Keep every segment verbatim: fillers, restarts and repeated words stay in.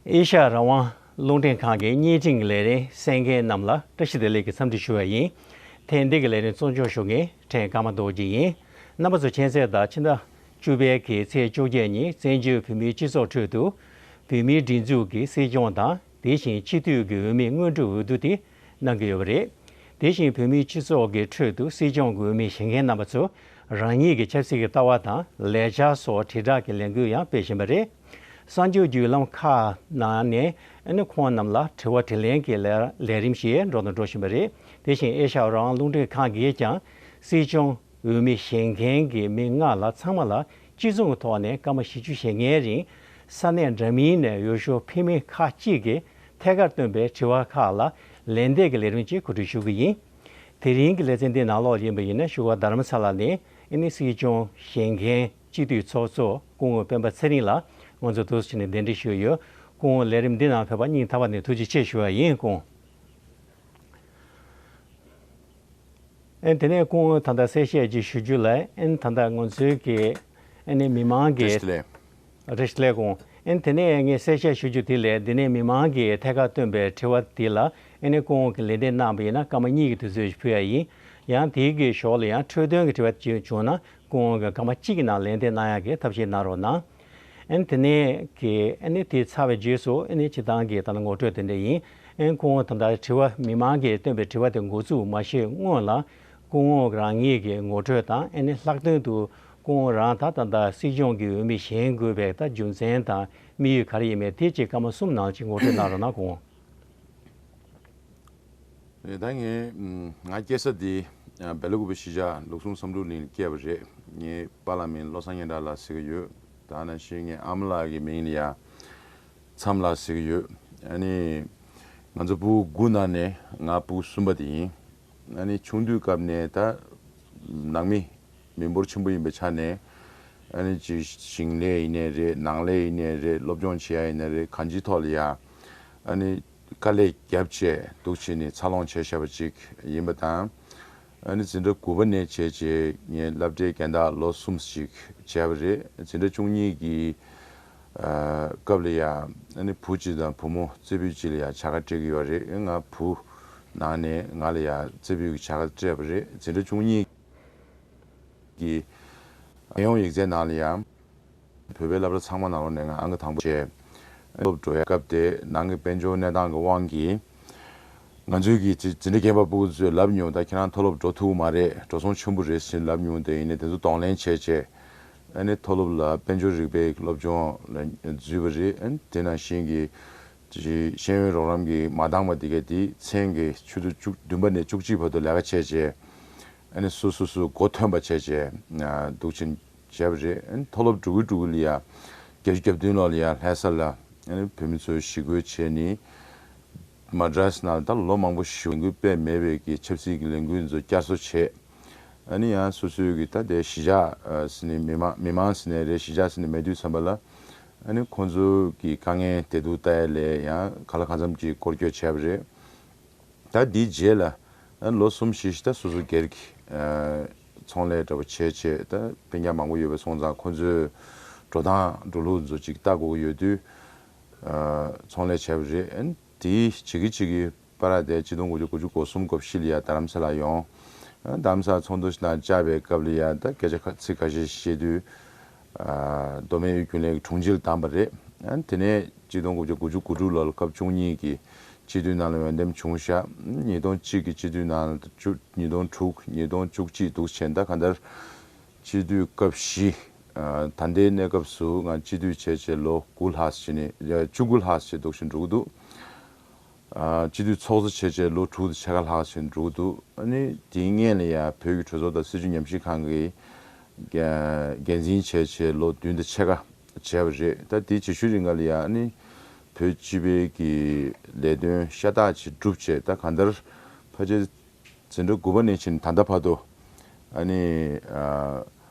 ཨེ་ཤ་ཡ་རང་དབང་རླུང་འཕྲིན་ཁང་གི་བརྙན་འཕྲིན་གྱི་ལས་རིམ་གསན་མཁན་རྣམས་ལ་བཀྲ་ཤིས་བདེ་ལེགས་ཀྱི་འཚམས་འདྲི་ཞུ་བ་ཡིན། ཐེངས་འདི་གི་ལས་རིམ་གཙོ་སྐྱོང་ཞུ་མཁན་ཕྲན་ཀརྨ་རྡོ་རྗེ་ཡིན། རྣམ་པ་ཚོ་མཁྱེན་གསལ་ལྟར་ཕྱི་ཟླ་བཅུ་པའི་གི་ཚེས་བཅོ་བརྒྱད་ཉིན་བཙན་བྱོལ་བོད་མིའི་སྤྱི་ཚོགས་ཁྲོད་དུ་བོད་མིའི་སྒྲིག་འཛུགས་ཀྱི་སྲིད་སྐྱོང་དང་དེ་བཞིན་སྤྱི་འཐུས་ཀྱི་འོས་མི་སྔོན་འགྲོའི་འོས་བསྡུ་དེ་གནང་གི་ཡོད་པ་རེད། དེ་བཞིན་བོད་མིའི་སྤྱི་ཚོགས་ཀྱི་ཁྲོད་དུ་སྲིད་སྐྱོང་གི་འོས་མི་བཞེངས་མཁན་རྣམ་པ་ཚོ་རང་ཉིད་ཀྱི་ཆབ་སྲིད་ཀྱི་ལྟ་བ་དང་ལས་འཆར་སོགས་དྲིལ་བསྒྲགས་ཀྱི་ལས་འགུལ་ཡང་སྤེལ་བཞིན་པ་རེད། གསར་འགྱུར་བརྒྱུད་ལམ་ཁག་ནང་ནས་ཨ་ནི་ཁོང་རྣམས་ལ་དྲི་བ་དྲིས་ལན་གྱི་ལས་ལས་རིམ་ཞིག་འགྲོ་དང་འགྲོ་བཞིན་པ་རེད། དེ་བཞིན་ཨེ་ཤ་ཡ་རང་དབང་རླུང་འཕྲིན་ཁང་གིས་ཀྱང་སྲིད་སྐྱོང་འོས་མི་བཞེངས་མཁན་གྱི་མི་ལྔ་ལ་ཚང་མ་ལ་སྤྱི་ཚོགས་ཀྱི་ཐོག་ནས་སྐར་མ་བཞི་བཅུ་ཞེ་ལྔའི་རིང་ས་གནས་འདྲ་མིན་ནས་འོས་ཤོག་འཕེན་མི་ཁག་ཅིག་གིས་ཐད་ཀར་བཏོན་པའི་དྲི་བ་ཁག་ལ་ལན་འདེབས་ཀྱི་ལས་རིམ་ཅིག་གོ་སྒྲིག་ཞུ་གི་ཡིན། དེ་རིང་གི་ལེ་ཚན་འདི་ནང་ལོགས་ཡིན་པ་ཡིན་ན་བཞུགས་སྒར་རྡ་རམ་ས་ལ་ནས་ཨ་ནི་སྲིད་སྐྱོང་བཞེངས་མཁན་སྤྱི་འཐུས་ཚོགས་གཙོ་སྐུ་ངོ་སྤེན་པ་ཚེ་རིང་ལགས་ང་ཚོ་འདུག་སེ་བྱས་ནས་གདན་འདྲེན་ཞུས་ཡོད། སྐུ་ངོ་ལས་རིམ་འདི་ནང་ཕེབས་པར་སྙིང་ཐག་པ་ནས་ཐུགས་རྗེ་ཆེ་ཞུ་བ་ཡིན། སྐུ་ངོ། ཨེ་དེ་ནས་སྐུ་ངོ་ད་ལྟ་གསལ་བཤད་ཅིག་ཞུ་རྒྱུ་ལ། ཨེ་ད་ལྟ་ང་ཚོའི་གི་ཨེ་ནི་མི་མང་གི་བཀྲ་ཤིས་བདེ་ལེགས། བཀྲ་ཤིས་བདེ་ལེགས་སྐུ་ངོ། ཨེ་དེ་ནས་ངས་གསལ་བཤད་ཞུ་རྒྱུ་དེ་ལས་འདི་ནས་མི་མང་གིས་ཐད་ཀར་བཏོན་པའི་དྲི་བ་དེ་ལ་ཨེ་ནི་སྐུ་ངོ་གིས་ལན་འདེབས་གནང་བ་ཡིན་ན་སྐར་མ་གཉིས་ཀྱི་དུས་ཚོད་ཞིག་ཕུལ་ཡ་ཡིན། ཡང་དེའི་གི་ཞོར་ལ་ཡང་འཕྲོས་དོན་གྱི་དྲི་བ་ཅིག་བྱུང་ན་སྐུ་ངོ་གིས་སྐར་མ་གཅིག་གི་ནང་ལན་འདེབས་གནང་ཡ་གི་ཐབས་ཤེས་གནང་རོགས་གནང་། ཨན་དེ་ནས་ཀྱི་ཨ་ནི་དེ་ཚར་བའི་རྗེས་སུ་ཨ་ནི་སྤྱིར་བཏང་གི་ད་ལྟ་ངོ་སྤྲོད་དེ་འདྲ་ཡིན། ཨན་སྐུ་ངོ་ད་ལྟ་དྲི་བ་མི་མང་གིས་བཏོན་པའི་དྲི་བ་དེ་འགོ་ཚུགས་མ་བྱས་སྔོན་ལ་སྐུ་ངོ་རང་ཉིད་ཀྱི་ངོ་སྤྲོད་དང་ཨ་ནི་ལྷག་དོན་དུ་སྐུ་ངོ་རང་ད་ད་ལྟ་སྲིད་སྐྱོང་གི་འོས་མི་བཞེངས་དགོས་པའི་ད་རྒྱུ་མཚན་དང་དམིགས་ཡུལ་ག་རེ་ཡིན་མིན་དེ་ཅིག་སྐར་མ་གསུམ་ནང་ཅིག་ངོ་སྤྲོད་གནང་རོགས་གནང་། སྐུ་ངོ། ཨེ་ད་ངས་ང་སྐྱེས་ས་འདི་སྦེལ་ཀོབ་གཞིས་ཆགས་ལུགས་ཟུང་བསམ་གྲུབ་གླིང་ལ་སྐྱེས་པ་རེད། ངའི་པཱ་ལགས་མིང་བློ་བཟང་སྙན་གྲགས་ལགས་ཟེར་གྱི་ཡོད། ད་ནང་བཞིན་ངའི་ཨ་མ་ལགས་ཀྱི་མིང་ལ་ཡ་མཚམས་ལགས་ཟེར་གྱི་ཡོད། ཨ་ནི་ང་ཚོ་ཕྲུ་གུ་དགུ་ནང་ནས་ང་ཕྲུ་གུ་གསུམ་པ་དེ་ཡིན། ཨ་ནི་ཆུང་དུས་སྐབས་ནས་ད་ནང་མི་མི་འབོར་ཆེན་པོ་ཡིན་པའི་ཆ་ནས་ཨ་ནི་ཅིག་ཞིང་ལས་ཡིན་ནའི་རེད། ནང་ལས་ཡིན་ནའི་རེད། སློབ་སྦྱོང་བྱེད་ཡ་ཡིན་ནའི་རེད། གང་ཅིའི་ཐོག་ལ་ཡ་ཨ་ནི་དཀའ་ལས་བརྒྱབ་བྱས་འདུག་བྱས་ནས་འཚར་ལོངས་བྱས་བཞག་པ་ཅིག་ཡིན་པ་དང་། ཨ་ནི་འཛིན་གྲྭ་དགུ་པ་ནས་བྱས་བྱས་ངས་སློབ་གྲྭའི་རྒན་བདག་ལོ་གསུམ་ཞིག་བྱས་པ་རེད། འཛིན་གྲྭ་བཅུ་གཉིས་ཀྱི་ཨ་སྐབས་ལ་ཡ་ཨ་ནི་བུ་གཅིག་དང་བུ་མོ་རྩེ་ཕུད་གཅིག་ལ་ཡ་བྱ་དགའ་སྤྲད་ཀྱི་ཡོད་རེད། ང་བུ་ནང་ནས་ང་ལ་ཡ་རྩེ་ཕུད་ཀྱི་བྱ་དགའ་སྤྲད་པ་རེད། འཛིན་གྲྭ་བཅུ་གཉིས་ཀྱི་ཨང་ཡོང་ཡིག་ཚད་ནང་ལ་ཡ། བོད་པའི་སློབ་གྲྭ་ཚང་མ་ནང་ལོགས་ནས་ང་ཨང་ཀི་དང་པོ་བྱས། སློབ་འགྲོ་ཡ་སྐབས་དེ་ནང་གི་དཔལ་འབྱོར་གནས་སྟངས་ཀྱི་དབང་གིས། ང་ཚོའི་གི་འཛིན་གྲྭ་རྒན་པ་ཕྲུ་གུ་ཚོས་ལབ་མྱོང་། ད་ཁྱེད་རང་མཐོ་སློབ་འགྲོ་ཐུབ་ཀྱི་མ་རེད། འགྲོ་སོང་ཆེན་པོ་རེད་ཟེར་ལབ་མྱོང་། དེ་ཡིན་ནའི་དེ་ཚོ་གདོང་ལེན་བྱས་བྱས། ཨ་ནི་མཐོ་སློབ་ལ་དཔལ་འབྱོར་རིག་པའི་སློབ་སྦྱོང་ལ་འཛུལ་བ་རེད། ཨ་ནི་དེ་ནང་བཞིན་གྱི་ཤེས་ཡོན་རོགས་རམ་གྱི་མ་འདང་བ་དེ་ག་དེ་མཚན་གྱི་ཆུ་ཚོད་བཅུ་བདུན་པ་ནས་བཅུ་གཅིག་བར་དུ་ལས་ཀ་བྱས་བྱས། ཨ་ནི་སོ་སོ་སོ་མགོ་ཐོན་པ་བྱས་བྱས་འདུག་ཕྱིན། བྱས་པ་རེད། ཨ་ནི་མཐོ་སློབ་འགྲོ་གི་འགྲོ་གི་ལ་ཡ་བརྒྱད་ཅུ་གྱ་བདུན་ལོ་ལ་ཡ་ལྷ་ས་ལ་ཨ་ནི་བོད་མི་ཚོས་ཞི་རྒོལ་བྱས་ནས་མ་ཌྲཱས་ནང་ད་ལོ་མང་པོ་ཞིག་ལས་འགུལ་སྤེལ་མེད་པའི་གི་ཆབ་སྲིད་ཀྱི་ལས་འགུལ་ཚོ་བསྐྱར་གསོ་བྱས། ཨ་ནི་ཡང་སོ་སོའི་གི་ད་དེ་གཞིས་ཆགས་ཟེར་ནས་མི་མང་མི་མང་ཟེར་ནས་རེད། གཞིས་ཆགས་ཟེར་ནས་མེད་དུས་ཙམ་པ་ལ་ཨ་ནི་ཁོང་ཚོ་གི་དཀའ་ངལ་བདེ་སྡུག་ལྟ་ཡ་ལས་ཡང་ག་ལ་གང་འཚམ་གྱི་སྐོར་སྐྱོད་བྱས་པ་རེད། ད་འདིའི་རྗེས་ལ་ཨ་ལོ་གསུམ་བཞི་ཞིག་ད་སོ་སོ་སྒེར་གྱི་ཨ་ཚོང་ལས་འདྲ་པོ་བྱས་བྱས། ད་སྤུན་ཀྱག་མང་པོ་ཡོད་པ་སོང་ཙང་ཁོ་ཚོའི་འགྲོ་སྟངས་འགྲོ་ལུགས་ཚོ་ཅིག་ལྟ་དགོས་ཀྱི་ཡོད་དུས་ཨ་ཚོང་ལས་བྱས་པ་རེད། ཨ་དེའི་བྱེད་ཀྱི་བྱེད་ཀྱི་བར་དེ་གཅིག་སྟོང་དགུ་བརྒྱ་དགུ་བཅུ་གོ་གསུམ་གོ་བཞི་ལ་ཡ་རྡ་རམ་ས་ལ་ཡོང་། ཨ་རྡ་རམ་ས་ལ་ཚོགས་འདུ་ཞིག་ནང་བཅར་བའི་སྐབས་ལ་ཡ་ད་སྐད་ཆ་ཁ་ཚིག་ཁ་ཤས་བཤད་དུས། ཨ་མདོ་སྨད་དབུས་རྒྱུན་ལས་ཀྱི་དྲུང་ཆེ་ལ་བདམས་པ་རེད། ཨ་དེ་ནས་གཅིག་སྟོང་དགུ་བརྒྱ་དགུ་བཅུ་གོ་དྲུག་ལོ་ལ་སྐབས་བཅུ་གཉིས་ཀྱི་སྤྱི་འཐུས་ནང་ལ་འོས་འདེམས་བྱུང་ཤག་ཉིས་སྟོང་གཅིག་གི་སྤྱི་འཐུས་ནང་ལ་བཅུ་ཉིས་སྟོང་དྲུག་ཉིས་སྟོང་བཅུ་གཅིག་འདུག་བྱས། ད་གང་ལྟར་སྤྱི་འཐུས་སྐབས་བཞི། ཨ་ད་ལྟའི་གནས་སྐབས་སུ་ང་སྤྱི་འཐུས་བྱས་བྱས་ལོ་དགུ་ལྷག་ཙམ་ནས་བཅུ་དགུ་ལྷག་ཙམ་འདུག་བཞིན་འགྲོ་གི་འདུག་ཨ་སྤྱི་འཐུས་ཚོགས་གཙོ་བྱས་བྱས་ལོ་དྲུག་དང་ཕྱེད་ཀ་ལྷག་ཙམ་འགྲོ་གི་འདུག་ཨ་ནི་དེའི་སྔོན་ལ་ཡ་བོད་ཀྱི་གྲོས་ཚོགས་དང་སྲིད་བྱུས་ཉམས་ཞིབ་ཁང་གི་འགན་འཛིན་བྱས་བྱས་ལོ་བདུན་དང་ཕྱེད་ཀ་བྱས་པ་རེད། ད་དེའི་བྱེད་ཤུལ་རིང་ག་ལ་ཡ་ཨ་ནི་བོད་སྤྱི་པའི་གི་ལས་དོན་ཤ་སྟག་ཅིག་བསྒྲུབས་བྱས། ད་གང་ལྟར་ཕལ་ཆེར་འཛིན་གྲྭ་དགུ་པ་ནས་ཕྱིན་ད་ལྟ་བར་དུ་ཨ་ནི་ཨ་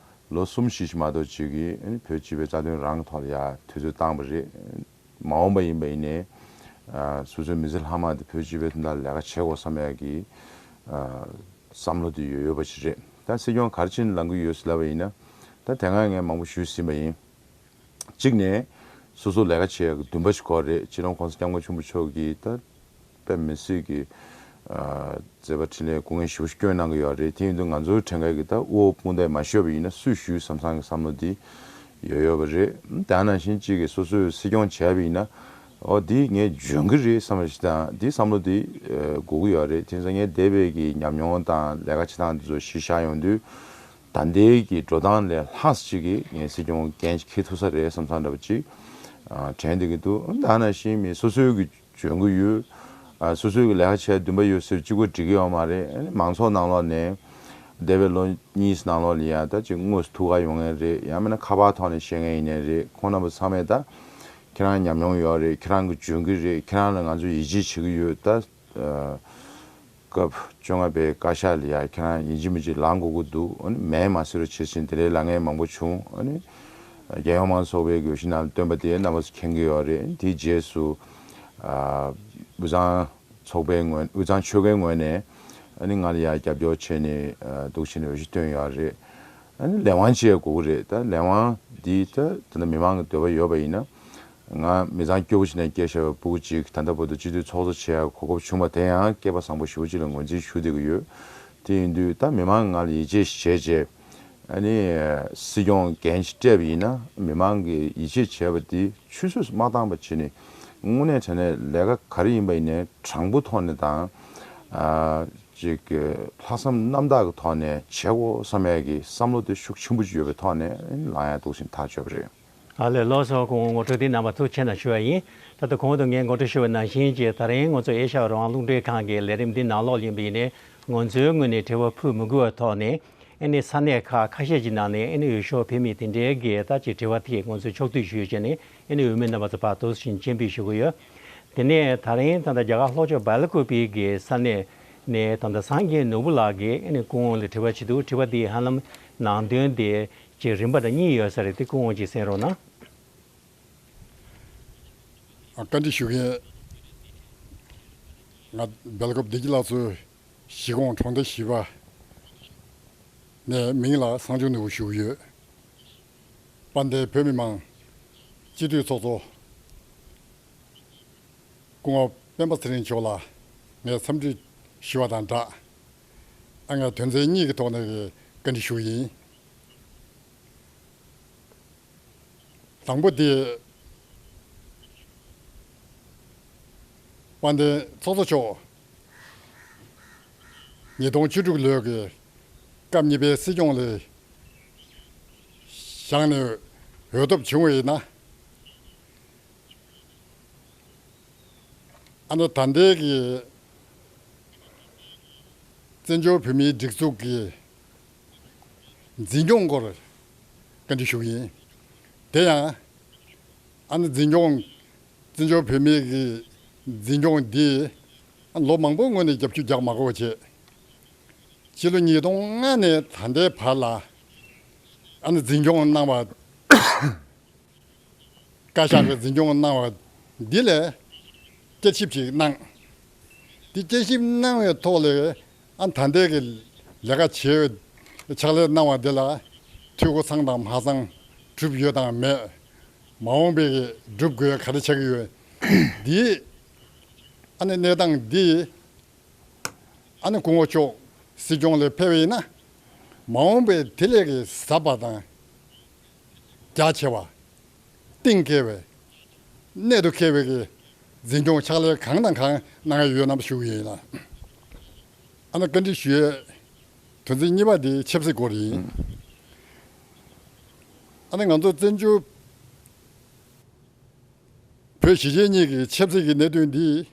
ལོ་གསུམ་བཞི་ཞིག་མ་གཏོགས་ཅིག་གིས་ཨ་ནི་བོད་སྤྱི་པའི་རྩ་དོན་རང་གི་ཐོག་ལ་ཡ་དུས་ཚོད་བཏང་བ་རེད། མ་འོངས་པ་ཡིན་པ་ཡིན་ནའི་ཨ་སོ་སོའི་མི་ཚེ་ལྷག་མ་དེ་བོད་སྤྱི་པའི་དོན་དག་ལ་ལས་ཀ་བྱེད་དགོས་བསམ་ཡག་གི་ཨ་བསམ་བློ་དེ་ཡོད་ཡོད་པ་ཞིག་རེད། ད་སྲིད་སྐྱོང་ག་རེ་བྱས་ནས་ལངས་ཀྱི་ཡོད་ཟེར་ལབ་པ་ཡིན་ན། ད་དེ་སྔ་ངས་མང་པོ་ཞུས་ཟིན་པ་ཡིན། གཅིག་ནས་ སོ་སོ་ལས་ཀ་བྱེད་ཡག་གི་འདུན་པ་ཞིག་དགོས་རེད། སྤྱི་ནོར་༸གོང་ས་༸སྐྱབས་མགོན་ཆེན་པོ་མཆོག་གིས་ད་དཔེ་མི་སྲིད་ཀྱི་ཨ་མཛད་པ་འཕྲིན་ལས་སྐུ་ངལ་ཞེ་པོ་ཞིག་བསྐྱོན་གནང་གི་ཡོད་རེད། དེ་ཡིན་དུས་ང་ཚོའི་དྲན་སྐལ་གྱི་ད་དབུ་འོག་དཔུང་འདེགས་མ་ཞུས་པ་ཡིན་ན་སུས་ཞུས་བསམ་བསམ་གྱི་བསམ་བློ་འདི་ཡོད་ཡོད་པ་རེད། དེ་ནང་བཞིན་གཅིག་གིས་སོ་སོས་སྲིད་སྐྱོང་བྱས་པ་ཡིན་ན་ཨོ་འདི་ངས་འཇོན་གྱི་རེད་བསམ་པ་ཞིག་དང་འདི་བསམ་བློ་འདི་ཨ་དགོས་ཀྱི་ཡོད་རེད། དེ་ཚོ་ངས་འདས་པའི་གི་ཉམས་མྱོང་དང་ལས་ཀ་བྱེད་སྟངས་འདི་ཚོ་གཞི་བཞག་ཡོང་དུས། ད་ལྟའི་གི་འགྲོ་སྟངས་ལས་ལྷག་ཅིག་གིས་ངས་སྲིད་སྐྱོང་འགན་ཅིག་འཁྱེར་ཐུབ་ས་རེད་བསམ་བསམ་འདྲ་པོ་ཅིག་ཨ་དྲན་བསྡད་ཀྱི་འདུག་ད་ནང་བཞིན་མི་སོ་སོའི་གི་འཇོན་གི་ཡོད། ཨ་སོ་སོའི་གི་ལས་ཀ་བྱེད་འདུན་པ་ཡོད་ཟེར་གཅིག་པོ་འགྲིག་གི་ཡོད་མ་རེད། ཨ་ནི་མང་ཚོགས་ནང་ལོགས་ནས་འདས་པའི་ལོ་གཉིས་ནང་ལོགས་ལ་ཡ་ད་ཅིག་དངོས་སུ་ཐུག་ག་ཡོང་ངེས་རེད། ཡང་མིན་ན་ཁ་པར་ཐོག་ནས་བཤད་མཁན་ཡིན་ནའི་རེད། ཁོང་རྣམ་པ་ཚང་མས་ད་ཁྱེད་རང་ཉམས་མྱོང་ཡོད་རེད། ཁྱེད་རང་གི་འཇོན་གི་རེད། ཁྱེད་རང་ལ་ང་ཚོ་ཡིད་ཆེས་བྱེད་ཀྱི་ཡོད། ད་ཨ། སྐབས་བཅོ་ལྔ་པའི་བཀའ་ཤག་ལ་ཡ་ཁྱེད་རང་ཡིན་གཅིག་མིན་གཅིག་ལངས་དགོས་ཀྱི་འདུག་ཨ་ནི་མེད་མ་ཟེར་རོགས་བྱེད་ཅིང་དེ་འདྲའི་ལབ་མཁན་མང་པོ་བྱུང་། ཨ་ནི་རྒྱལ་ཡོངས་མང་གཙོ་ཚོགས་པའི་གི་འོས་གཞི་ནང་བཏོན་པ་དེ་རྣམ་པ་ཚོ་མཁྱེན་གྱི་ཡོད་རེད། དེའི་རྗེས་སུ་ཨ་དབུས་གཙང་ཚོགས་པའི་ངོས་དབུས་གཙང་ཆོལ་ཁའི་ངོས་ནས་ཨ་ནི་ང་ལ་ཡ་རྒྱབ་སྐྱོར་བྱས་ནས་ཨ་འདུག་བྱས་ནས་འོས་གཞི་བཏོན་ཡོད་རེད། ཨ་ནི་ལས་དབང་བྱེད་དགོས་ཀྱི་རེད། ད་ལས་དབང་འདི་ད་ད་ལྟ་མི་མང་གི་འདོད་པ་ཡོད་པ་ཡིན་ན། ང་མི་ཚང་སྐྱོ་པོ་ཞིག་ནས་སྐྱེས་བཞག་པའི་སྤུ་གུ་གཅིག་ད་ལྟ་བར་དུ་སྤྱི་འཐུས་ཚོགས་གཙོ་བྱེད་ཡག་གོ་སྐབས་བྱུང་བ་དེ་ཡང་སྐལ་པ་བཟང་པོ་ཞེ་པོ་ཅིག་ལ་ངོས་འཛིན་ཞུ་བསྡད་ཀྱི་ཡོད། དེ་ཡིན་དུས་ད་མི་མང་ང་ལ་ཡིད་ཆེས་བྱས་རྗེས་ཨ་ནི་སྲིད་སྐྱོང་འགན་ཞིག་སྤྲད་པ་ཡིན་ན་མི་མང་གིས་ཡིད་ཆེས་བྱས་པ་དེ་ཆུད་ཟོས་སུ་མ་བཏང་བ་བྱས་ནས་དངོས་གནས་དྲང་གནས་ལས་ཀ་ག་རེ་ཡིན་པ་ཡིན་ནའི་དྲང་པོ་ཐོག་ནས་དང་ཨ་ཅིག་ལྷག་བསམ་རྣམ་དག་གི་ཐོག་ནས་བྱེད་དགོས་བསམ་ཡག་གི་བསམ་བློ་དེ་ཤུགས་ཆེན་པོ་ཅིག་ཡོད་པའི་ཐོག་ནས་ལངས་ཡག་འདུག་ཟེར་ཐག་ཆོད་པ་རེད། ཨ་ལས། ལགས་སོ། སྐུ་ངོ་ངོ་སྤྲོད་དེ་རྣམ་པ་ཐུགས་རྗེ་ཆེ་གནང་ཞུ་བ་ཡིན། ད་ལྟ་གོང་དུ་ངས་ངོ་སྤྲོད་ཞུས་པ་ནང་བཞིན་གྱི་ད་རིང་ང་ཚོ་ཨེ་ཤ་ཡ་རང་དབང་རླུང་འཕྲིན་ཁང་གི་ལས་རིམ་འདི་ནང་ལོགས་ཡིན་པ་ཡིན་ནའི་ང་ཚོའི་ངོས་ནས་དྲི་བ་ཕུལ་མི་དགོས་པའི་ཐོག་ནས་ཨ་ནི་ས་གནས་ཁག་ཁ་ཤས་ཀྱི་ནང་ནས་ཨ་ནི་འོས་ཤོག་ཕུལ་མི་དེ་འདྲའི་གི་ད་ཅིག་དྲི་བ་དེ་ང་ཚོས་ཕྱོགས་བསྡུས་ཞུས་བྱས་ནས་ཨ་ནི་འོས་མི་རྣམ་པ་ཚོ་ཕར་འདུག་སེ་སྤྱན་འབུལ་ཞུ་གི་ཡོད། དེ་ནས་ད་རིང་ད་ལྟ་རྒྱ་གར་ལྷོ་ཕྱོགས་སྦེལ་ཀོབ་པི་གི་ས་གནས་ནས་ད་ལྟ་སངས་རྒྱས་ནོར་བུ་ལགས་ཀྱིས་ཨ་ནི་སྐུ་ངོ་ལ་དྲི་བ་བྱེད་འདུག་དྲི་བ་འདི་ཧ་ལམ་ནང་དོན་དེ་ཅིག་རིམ་པ་དང་གཉིས་ཡོད་ས་རེད། དེ་སྐུ་ངོ་ཅིག་གསན་རོགས་གནང་། ཨ། བཀའ་འདྲི་ཞུ་མཁན། ང་སྦེལ་ཀོབ་བདེ་སྐྱིད་ལགས་ཚོའི་གཞིས་ཁོངས་གྲོང་སྡེ་བཞི་པ་ནས་མིང་ལ་སངས་ཆུང་ནོར་བུ་ཞུ་གི་ཡོད། དཔལ་ལྡན་བོད་མི་མང་སྤྱི་འཐུས་ཚོགས་གཙོ་སྐུ་ངོ་སྤེན་པ་ཚེ་རིང་མཆོག་ལ་ངས་འཚམས་འདྲི་ཞུ་བ་དང་སྦྲགས། ཨ། ངས་དོན་ཚན་གཉིས་ཀྱི་ཐོག་ནས་བཀའ་འདྲི་ཞུ་གི་ཡིན། དང་པོ་དེ། དཔལ་ལྡན་ཚོགས་གཙོ་མཆོག་ཉིས་སྟོང་བཅུ་དྲུག་ལོའི་གི་སྐབས་གཉིས་པའི་སྲིད་སྐྱོང་ལ་བཞེངས་ནས་འོས་ཐོབ་བྱུང་བ་ཡིན་ན། ཨ་ནི་ད་ལྟའི་གི་བཙན་བྱོལ་བོད་མིའི་སྒྲིག་འཛུགས་ཀྱི་འཛིན་སྐྱོང་སྐོར་བཀའ་འདྲི་ཞུ་གི་ཡིན། དེ་ཡང་ཨ་ནི་འཛིན་སྐྱོང་བཙན་བྱོལ་བོད་མིའི་གི་འཛིན་སྐྱོང་འདི་ལོ་མང་པོའི་སྔོན་ནས་རྒྱབ་སྐྱོར་རྒྱག་མ་དགོས་པ་བྱས། ཕྱི་ལོ་ཉིས་སྟོང་ལྔ་ནས་ད་ལྟའི་བར་ལ་ཨ་ནི་འཛིན་སྐྱོང་གནང་བ། བཀའ་ཤག་གིས་འཛིན་སྐྱོང་གནང་བ་འདི་ལ་བསྐྱར་ཞིབ་ཅིག་གནང་། འདི་བསྐྱར་ཞིབ་གནང་བའི་ཐོག་ལ་ཨ་ད་ལྟའི་གི་ལས་ཀ་བྱེད་ཕྱག་ལས་གནང་བ་འདི་ལ་འཐུས་སྒོ་ཚང་དང་མ་ཚང་གྲུབ་ཡོད་དང་མེད། མ་འོངས་པའི་གི་སྒྲུབ་དགོས་ག་རེ་ཆགས་ཀྱི་ཡོད། འདི་ཨ་ནི་གནས་སྟངས་འདི། ཨ་ནི་སྐུ་ངོ་མཆོག་སྲིད་སྐྱོང་ལ་ཕེབས་པ་ཡིན་ན། མ་འོངས་པའི་དེ་ལས་ཀྱི་ཟབ་པ་དང་། རྒྱ་ཆེ་བ། གཏིང་སྐྱེ་བའི། གནད་དུ་འཁེལ་བའི་གི་འཛིན་སྐྱོང་ཕྱག་ལས་གང་དང་གང་གནང་ཡ་ཡོད་ནམ་ཞུ་གི་ཡིན་ལ། ཨ་ནི་བཀའ་འདྲི་ཞུ་ཡའི་དོན་ཚན་གཉིས་པ་དེ་ཆབ་སྲིད་སྐོར་ཡིན། ཨ་ནི་ང་ཚོ་བཙན་བྱོལ་བོད་གཞིས་བྱེས་གཉིས་ཀྱི་ཆབ་སྲིད་ཀྱི་གནད་དོན་འདི།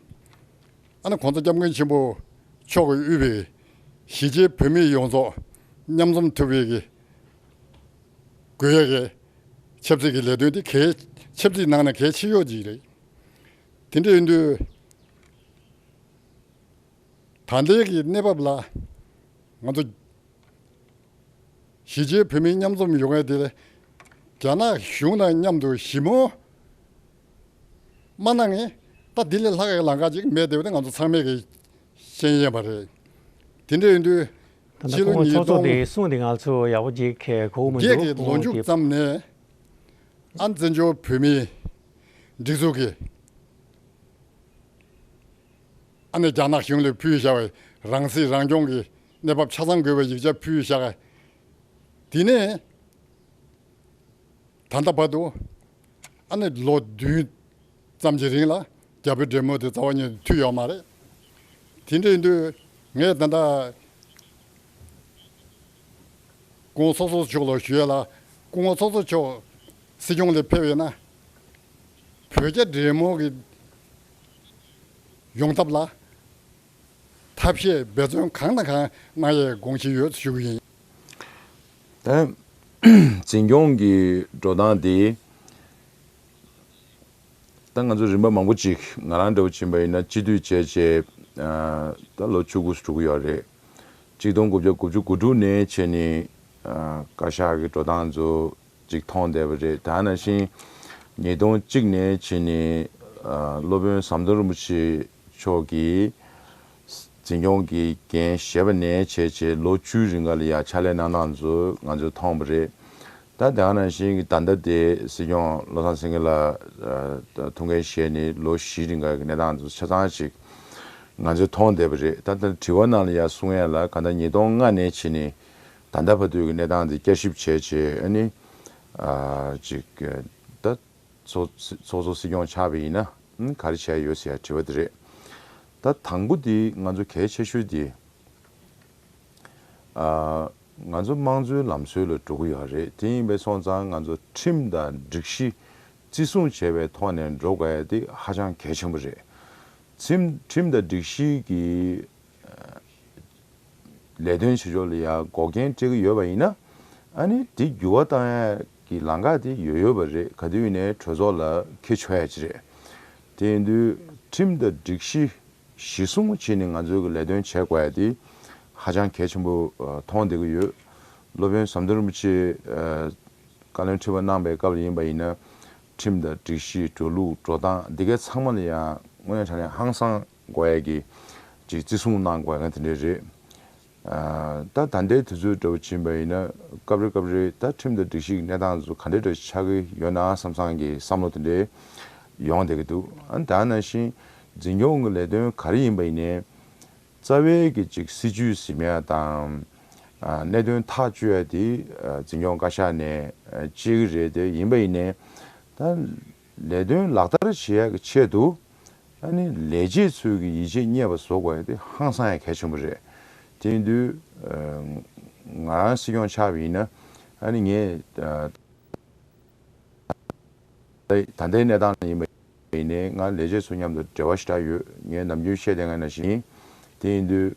ཨ་ནི་༸གོང་ས་༸སྐྱབས་མགོན་ཆེན་པོ་མཆོག་གིས་དབུས་པའི་གཞིས་བྱེས་བོད་མི་ཡོངས་རྫོགས་མཉམ་འཛོམས་ཐུབ་པའི་གི་དགོས་ཡ་གི་ཆབ་སྲིད་ཀྱི་ལས་དོན་འདི་གལ་ཆབ་སྲིད་ནང་ནས་གལ་ཆེ་ཤོས་ཅིག་རེད། དེ་འདྲ་ཡིན་དུས་ད་ལྟའི་གི་གནས་བབ་ལ་ང་ཚོ་གཞིས་བྱེས་བོད་མི་མཉམ་འཛོམས་ཡོང་ཡ་དེ་ལ་རྒྱ་ནག་གཞུང་དང་མཉམ་དུ་ཞི་མོལ་མ་གནང་ངས་ད་དེ་ལས་ལྷག་གི་ལམ་ཁ་ཅིག་མེད་བསྡད་པ་དེ་ང་ཚོ་ཚང་མས་གི་ཤེས་ཡོད་པ་རེད། དེ་འདྲ་ཡིན་དུས་ད་ལྟ་ཕྱི་ལོ་སྐུ་ངོ་ཉིས་ཚོགས་གཙོ་སྟོང་དེ་གསུང་དེ་ང་ཚོ་ཡག་པོ་ཅིག་གོ་མི་བརྒྱད་འདུག་ཀྱི་ལོ་མཇུག་ཙམ་ནས་ཨ་བཙན་བྱོལ་བོད་མི་ སྒྲིག་འཛུགས་ཀྱིས་ཨ་ནི་རྒྱ་ནག་གཞུང་ལ་ཕུལ་བཞག་པའི་རང་སྲིད་རང་སྐྱོང་གི་གནས་བབ་ཆ་ཚང་དགོས་པའི་ཡིག་ཆ་ཕུལ་བཞག་པ་དེ་ནས། ད་ལྟ་བར་དུ་ཨ་ནི་ལོ་བདུན་ཙམ་གྱི་རིང་ལ་རྒྱ་བོད་འབྲེལ་མོལ་དེ་རྩ་བ་ཉིད་དུ་མཐུད་ཡོད་མ་རེད། དེ་འདྲ་ཡིན་དུས་ངས་ད་ལྟ་སྐུ་ངོ་ཚོགས་གཙོ་མཆོག་ལ་ཞུ་ཡས་ལ། སྐུ་ངོ་ཚོགས་གཙོ་མཆོག་སྲིད་སྐྱོང་ལ་ཕེབས་ཡོད་ན། བོད་རྒྱ་འབྲེལ་མོལ་གྱི་ཡོང་ཐབས་ལ་ཐབས་ཤེས་འབད་བརྩོན་གང་དང་གང་གནང་ཡས་དགོངས་བཞེས་ཡོད་ཞུ་གི་ཡིན། ད་འཛིན་སྐྱོང་གི་འགྲོ་སྟངས་དེ། ད་ང་ཚོ་རིམ་པ་མང་པོ་ཅིག་ང་རང་འདྲ་བོ་ཕྱིན་པ་ཡིན་ན་སྤྱི་འཐུས་བྱས་བྱས། ད་ལོ་བཅུ་དགུ་འགྲོ་གི་ཡོད་རེད། གཅིག་སྟོང་དགུ་བརྒྱ་དགུ་བཅུ་གོ་དྲུག་ནས་བྱས་ནས་བཀའ་ཤག་གི་འགྲོ་སྟངས་ཚོ་ཅིག་མཐོང་བསྡད་པ་རེད། ད་ནང་བཞིན་ཉིས་སྟོང་གཅིག་ནས་བྱས་ནས་སློབ་དཔོན་ཟམ་གདོང་རིན་པོ་ཆེ་མཆོག་གིས་འཛིན་སྐྱོང་གི་འགན་བཞེས་པ་ནས་བྱས་བྱས་ལོ་བཅུའི་རིང་ག་ལ་ཡ་ཕྱག་ལས་གནང་སྟངས་ཚོ་ང་ཚོས་མཐོང་བ་རེད། ད་དེ་ག་ནང་བཞིན་གྱི་ད་ལྟ་དེ་སྲིད་སྐྱོང་བློ་བཟང་སེང་གེ་ལགས་ཐུགས་འགན་བཞེས་ནས་ལོ་བཞིའི་རིང་ག་གི་གནས་སྟངས་ཚོ་ཆ་ཚང་ཞིག་ང་ཚོས་མཐོང་བསྡད་པ་རེད། ད་ལྟ་དྲི་བ་ནང་ལ་ཡ་གསུང་ཡ་ལ་ག་ད་ཉིས་སྟོང་ལྔ་ནས་བྱས་ནས་ད་ལྟ་བར་དུ་གི་གནས་སྟངས་དེ་བསྐྱར་ཞིབ་བྱས་བྱས། ཨ་ནི་ཅིག་ད་ཚོགས་ཚོགས་གཙོ་སྲིད་སྐྱོང་ཆགས་པ་ཡིན་ན་ག་རེ་བྱས་ཡོད་ཟེར་ཡ་དྲི་བ་དེ་རེད། ད་དང་པོ་དེ་ང་ཚོ་གལ་ཆེ་ཤོས་དེ། ང་ཚོ་དམངས་གཙོའི་ལམ་སྲོལ་ལ་འགྲོ་གི་ཡོད་རེད། དེ་ཡིན་པས་སོང་ཙང་ང་ཚོ་ཁྲིམས་དང་སྒྲིག་གཞི་བརྩི་སྲུང་བྱས་པའི་ཐོག་ནས་འགྲོ་དགོས་ཡ་དེ་ཧ་ཅང་གལ་ཆེན་པོ་རེད། ཁྲིམས་ཁྲིམས་དང་སྒྲིག་གཞི་གི་ལས་དོན་བྱེད་ཕྱོགས་ལ་ཡ་འགོག་རྐྱེན་སྤྲད་ཀྱི་ཡོད་པ་ཡིན་ན། ཨ་ནི་དེ་འགྱུར་བ་བཏང་ཡ་གི་ལམ་ཁ་དེ་ཡོད་ཡོད་པ་རེད། ག་དུས་ཡིན་ནའི་གྲོས་ཚོགས་ལ་འཁྱེར་ཆོག་ཡ་ཅིག་རེད། དེ་ཡིན་དུས་ཁྲིམས་དང་སྒྲིག་གཞི་གཞི་བཟུང་བྱས་ནས་ང་ཚོའི་གི་ལས་དོན་བྱེད་དགོས་ཡ་དེ་ཧ་ཅང་གལ་ཆེན་པོ་མཐོང་བསྡད་ཀྱི་ཡོད། སློབ་དཔོན་ཟམ་གདོང་རིན་པོ་ཆེ་བཀའ་བློན་ཁྲི་པ་གནང་པའི་སྐབས་ལ་ཡིན་པ་ཡིན་ན། ཁྲིམས་དང་སྒྲིག་གཞི་འགྲོ་ལུགས་འགྲོ་སྟངས་འདི་གའི་ཚང་མ་ལ་ཡང་དངོས་གནས་དྲང་གནས་ཧང་སང་དགོས་ཡ་གི་ཅིག་བརྩི་སྲུང་གནང་དགོས་ཡ་དེ་འདྲས་རེད། ད་ད་ལྟའི་དུས་ཚོད་འདྲ་བོ་ཕྱིན་པ་ཡིན་ན་སྐབས་རེ་སྐབས་རེ་ད་ཁྲིམས་དང་སྒྲིག་གཞི་གི་གནས་སྟངས་ཚོ་ག་འདྲས་འདྲ་ཆགས་ཀྱི་ཡོད་ན་བསམ་བསམ་གྱི་བསམ་བློ་དེ་འདྲས་ཡོང་བསྡད་ཀྱི་འདུག་ཨ་ནི་ད་ནང་བཞིན་འཛིན་སྐྱོང་གི་ལས་དོན་ག་རེ་ཡིན་པ་ཡིན་ནའི། རྩ་བའི་གི་ཅིག་སྲིད་ཇུས་ཟིན་ཡ་དང་། གནད་དོན་ཐག་གཅོད་ཡ་དེ་འཛིན་སྐྱོང་བཀའ་ཤག་ནས་གཅིག་རེད། དེ་ཡིན་པ་ཡིན་ནའི་ད་ལས་དོན་ལག་བསྟར་བྱེད་ཡ་གི་ཆེད་དུ་ཨ་ནི་ལས་བྱེད་ཚོས་གི་ཡིད་ཆེས་རྙེད་པ་བཟོ་དགོས་ཡ་དེ་ཧང་སང་ཡ་གལ་ཆེན་པོ་རེད། དེ་ཡིན་དུས་ང་རང་སྲིད་སྐྱོང་ཆགས་པ་ཡིན་ན་ཨ་ནི་ངས། ད་ལྟའི་གནས་སྟངས་ལ་ཡིན་པ་ཡིན་ནའི་ང་ལས་བྱེད་ཚོ་མཉམ་དུ་འབྲེལ་བ་ཞེ་དྲག་ཡོད། ངས་ནམ་རྒྱུན་བཤད་བསྡད་མཁན་ནང་བཞིན། དེ་ཡིན་དུས་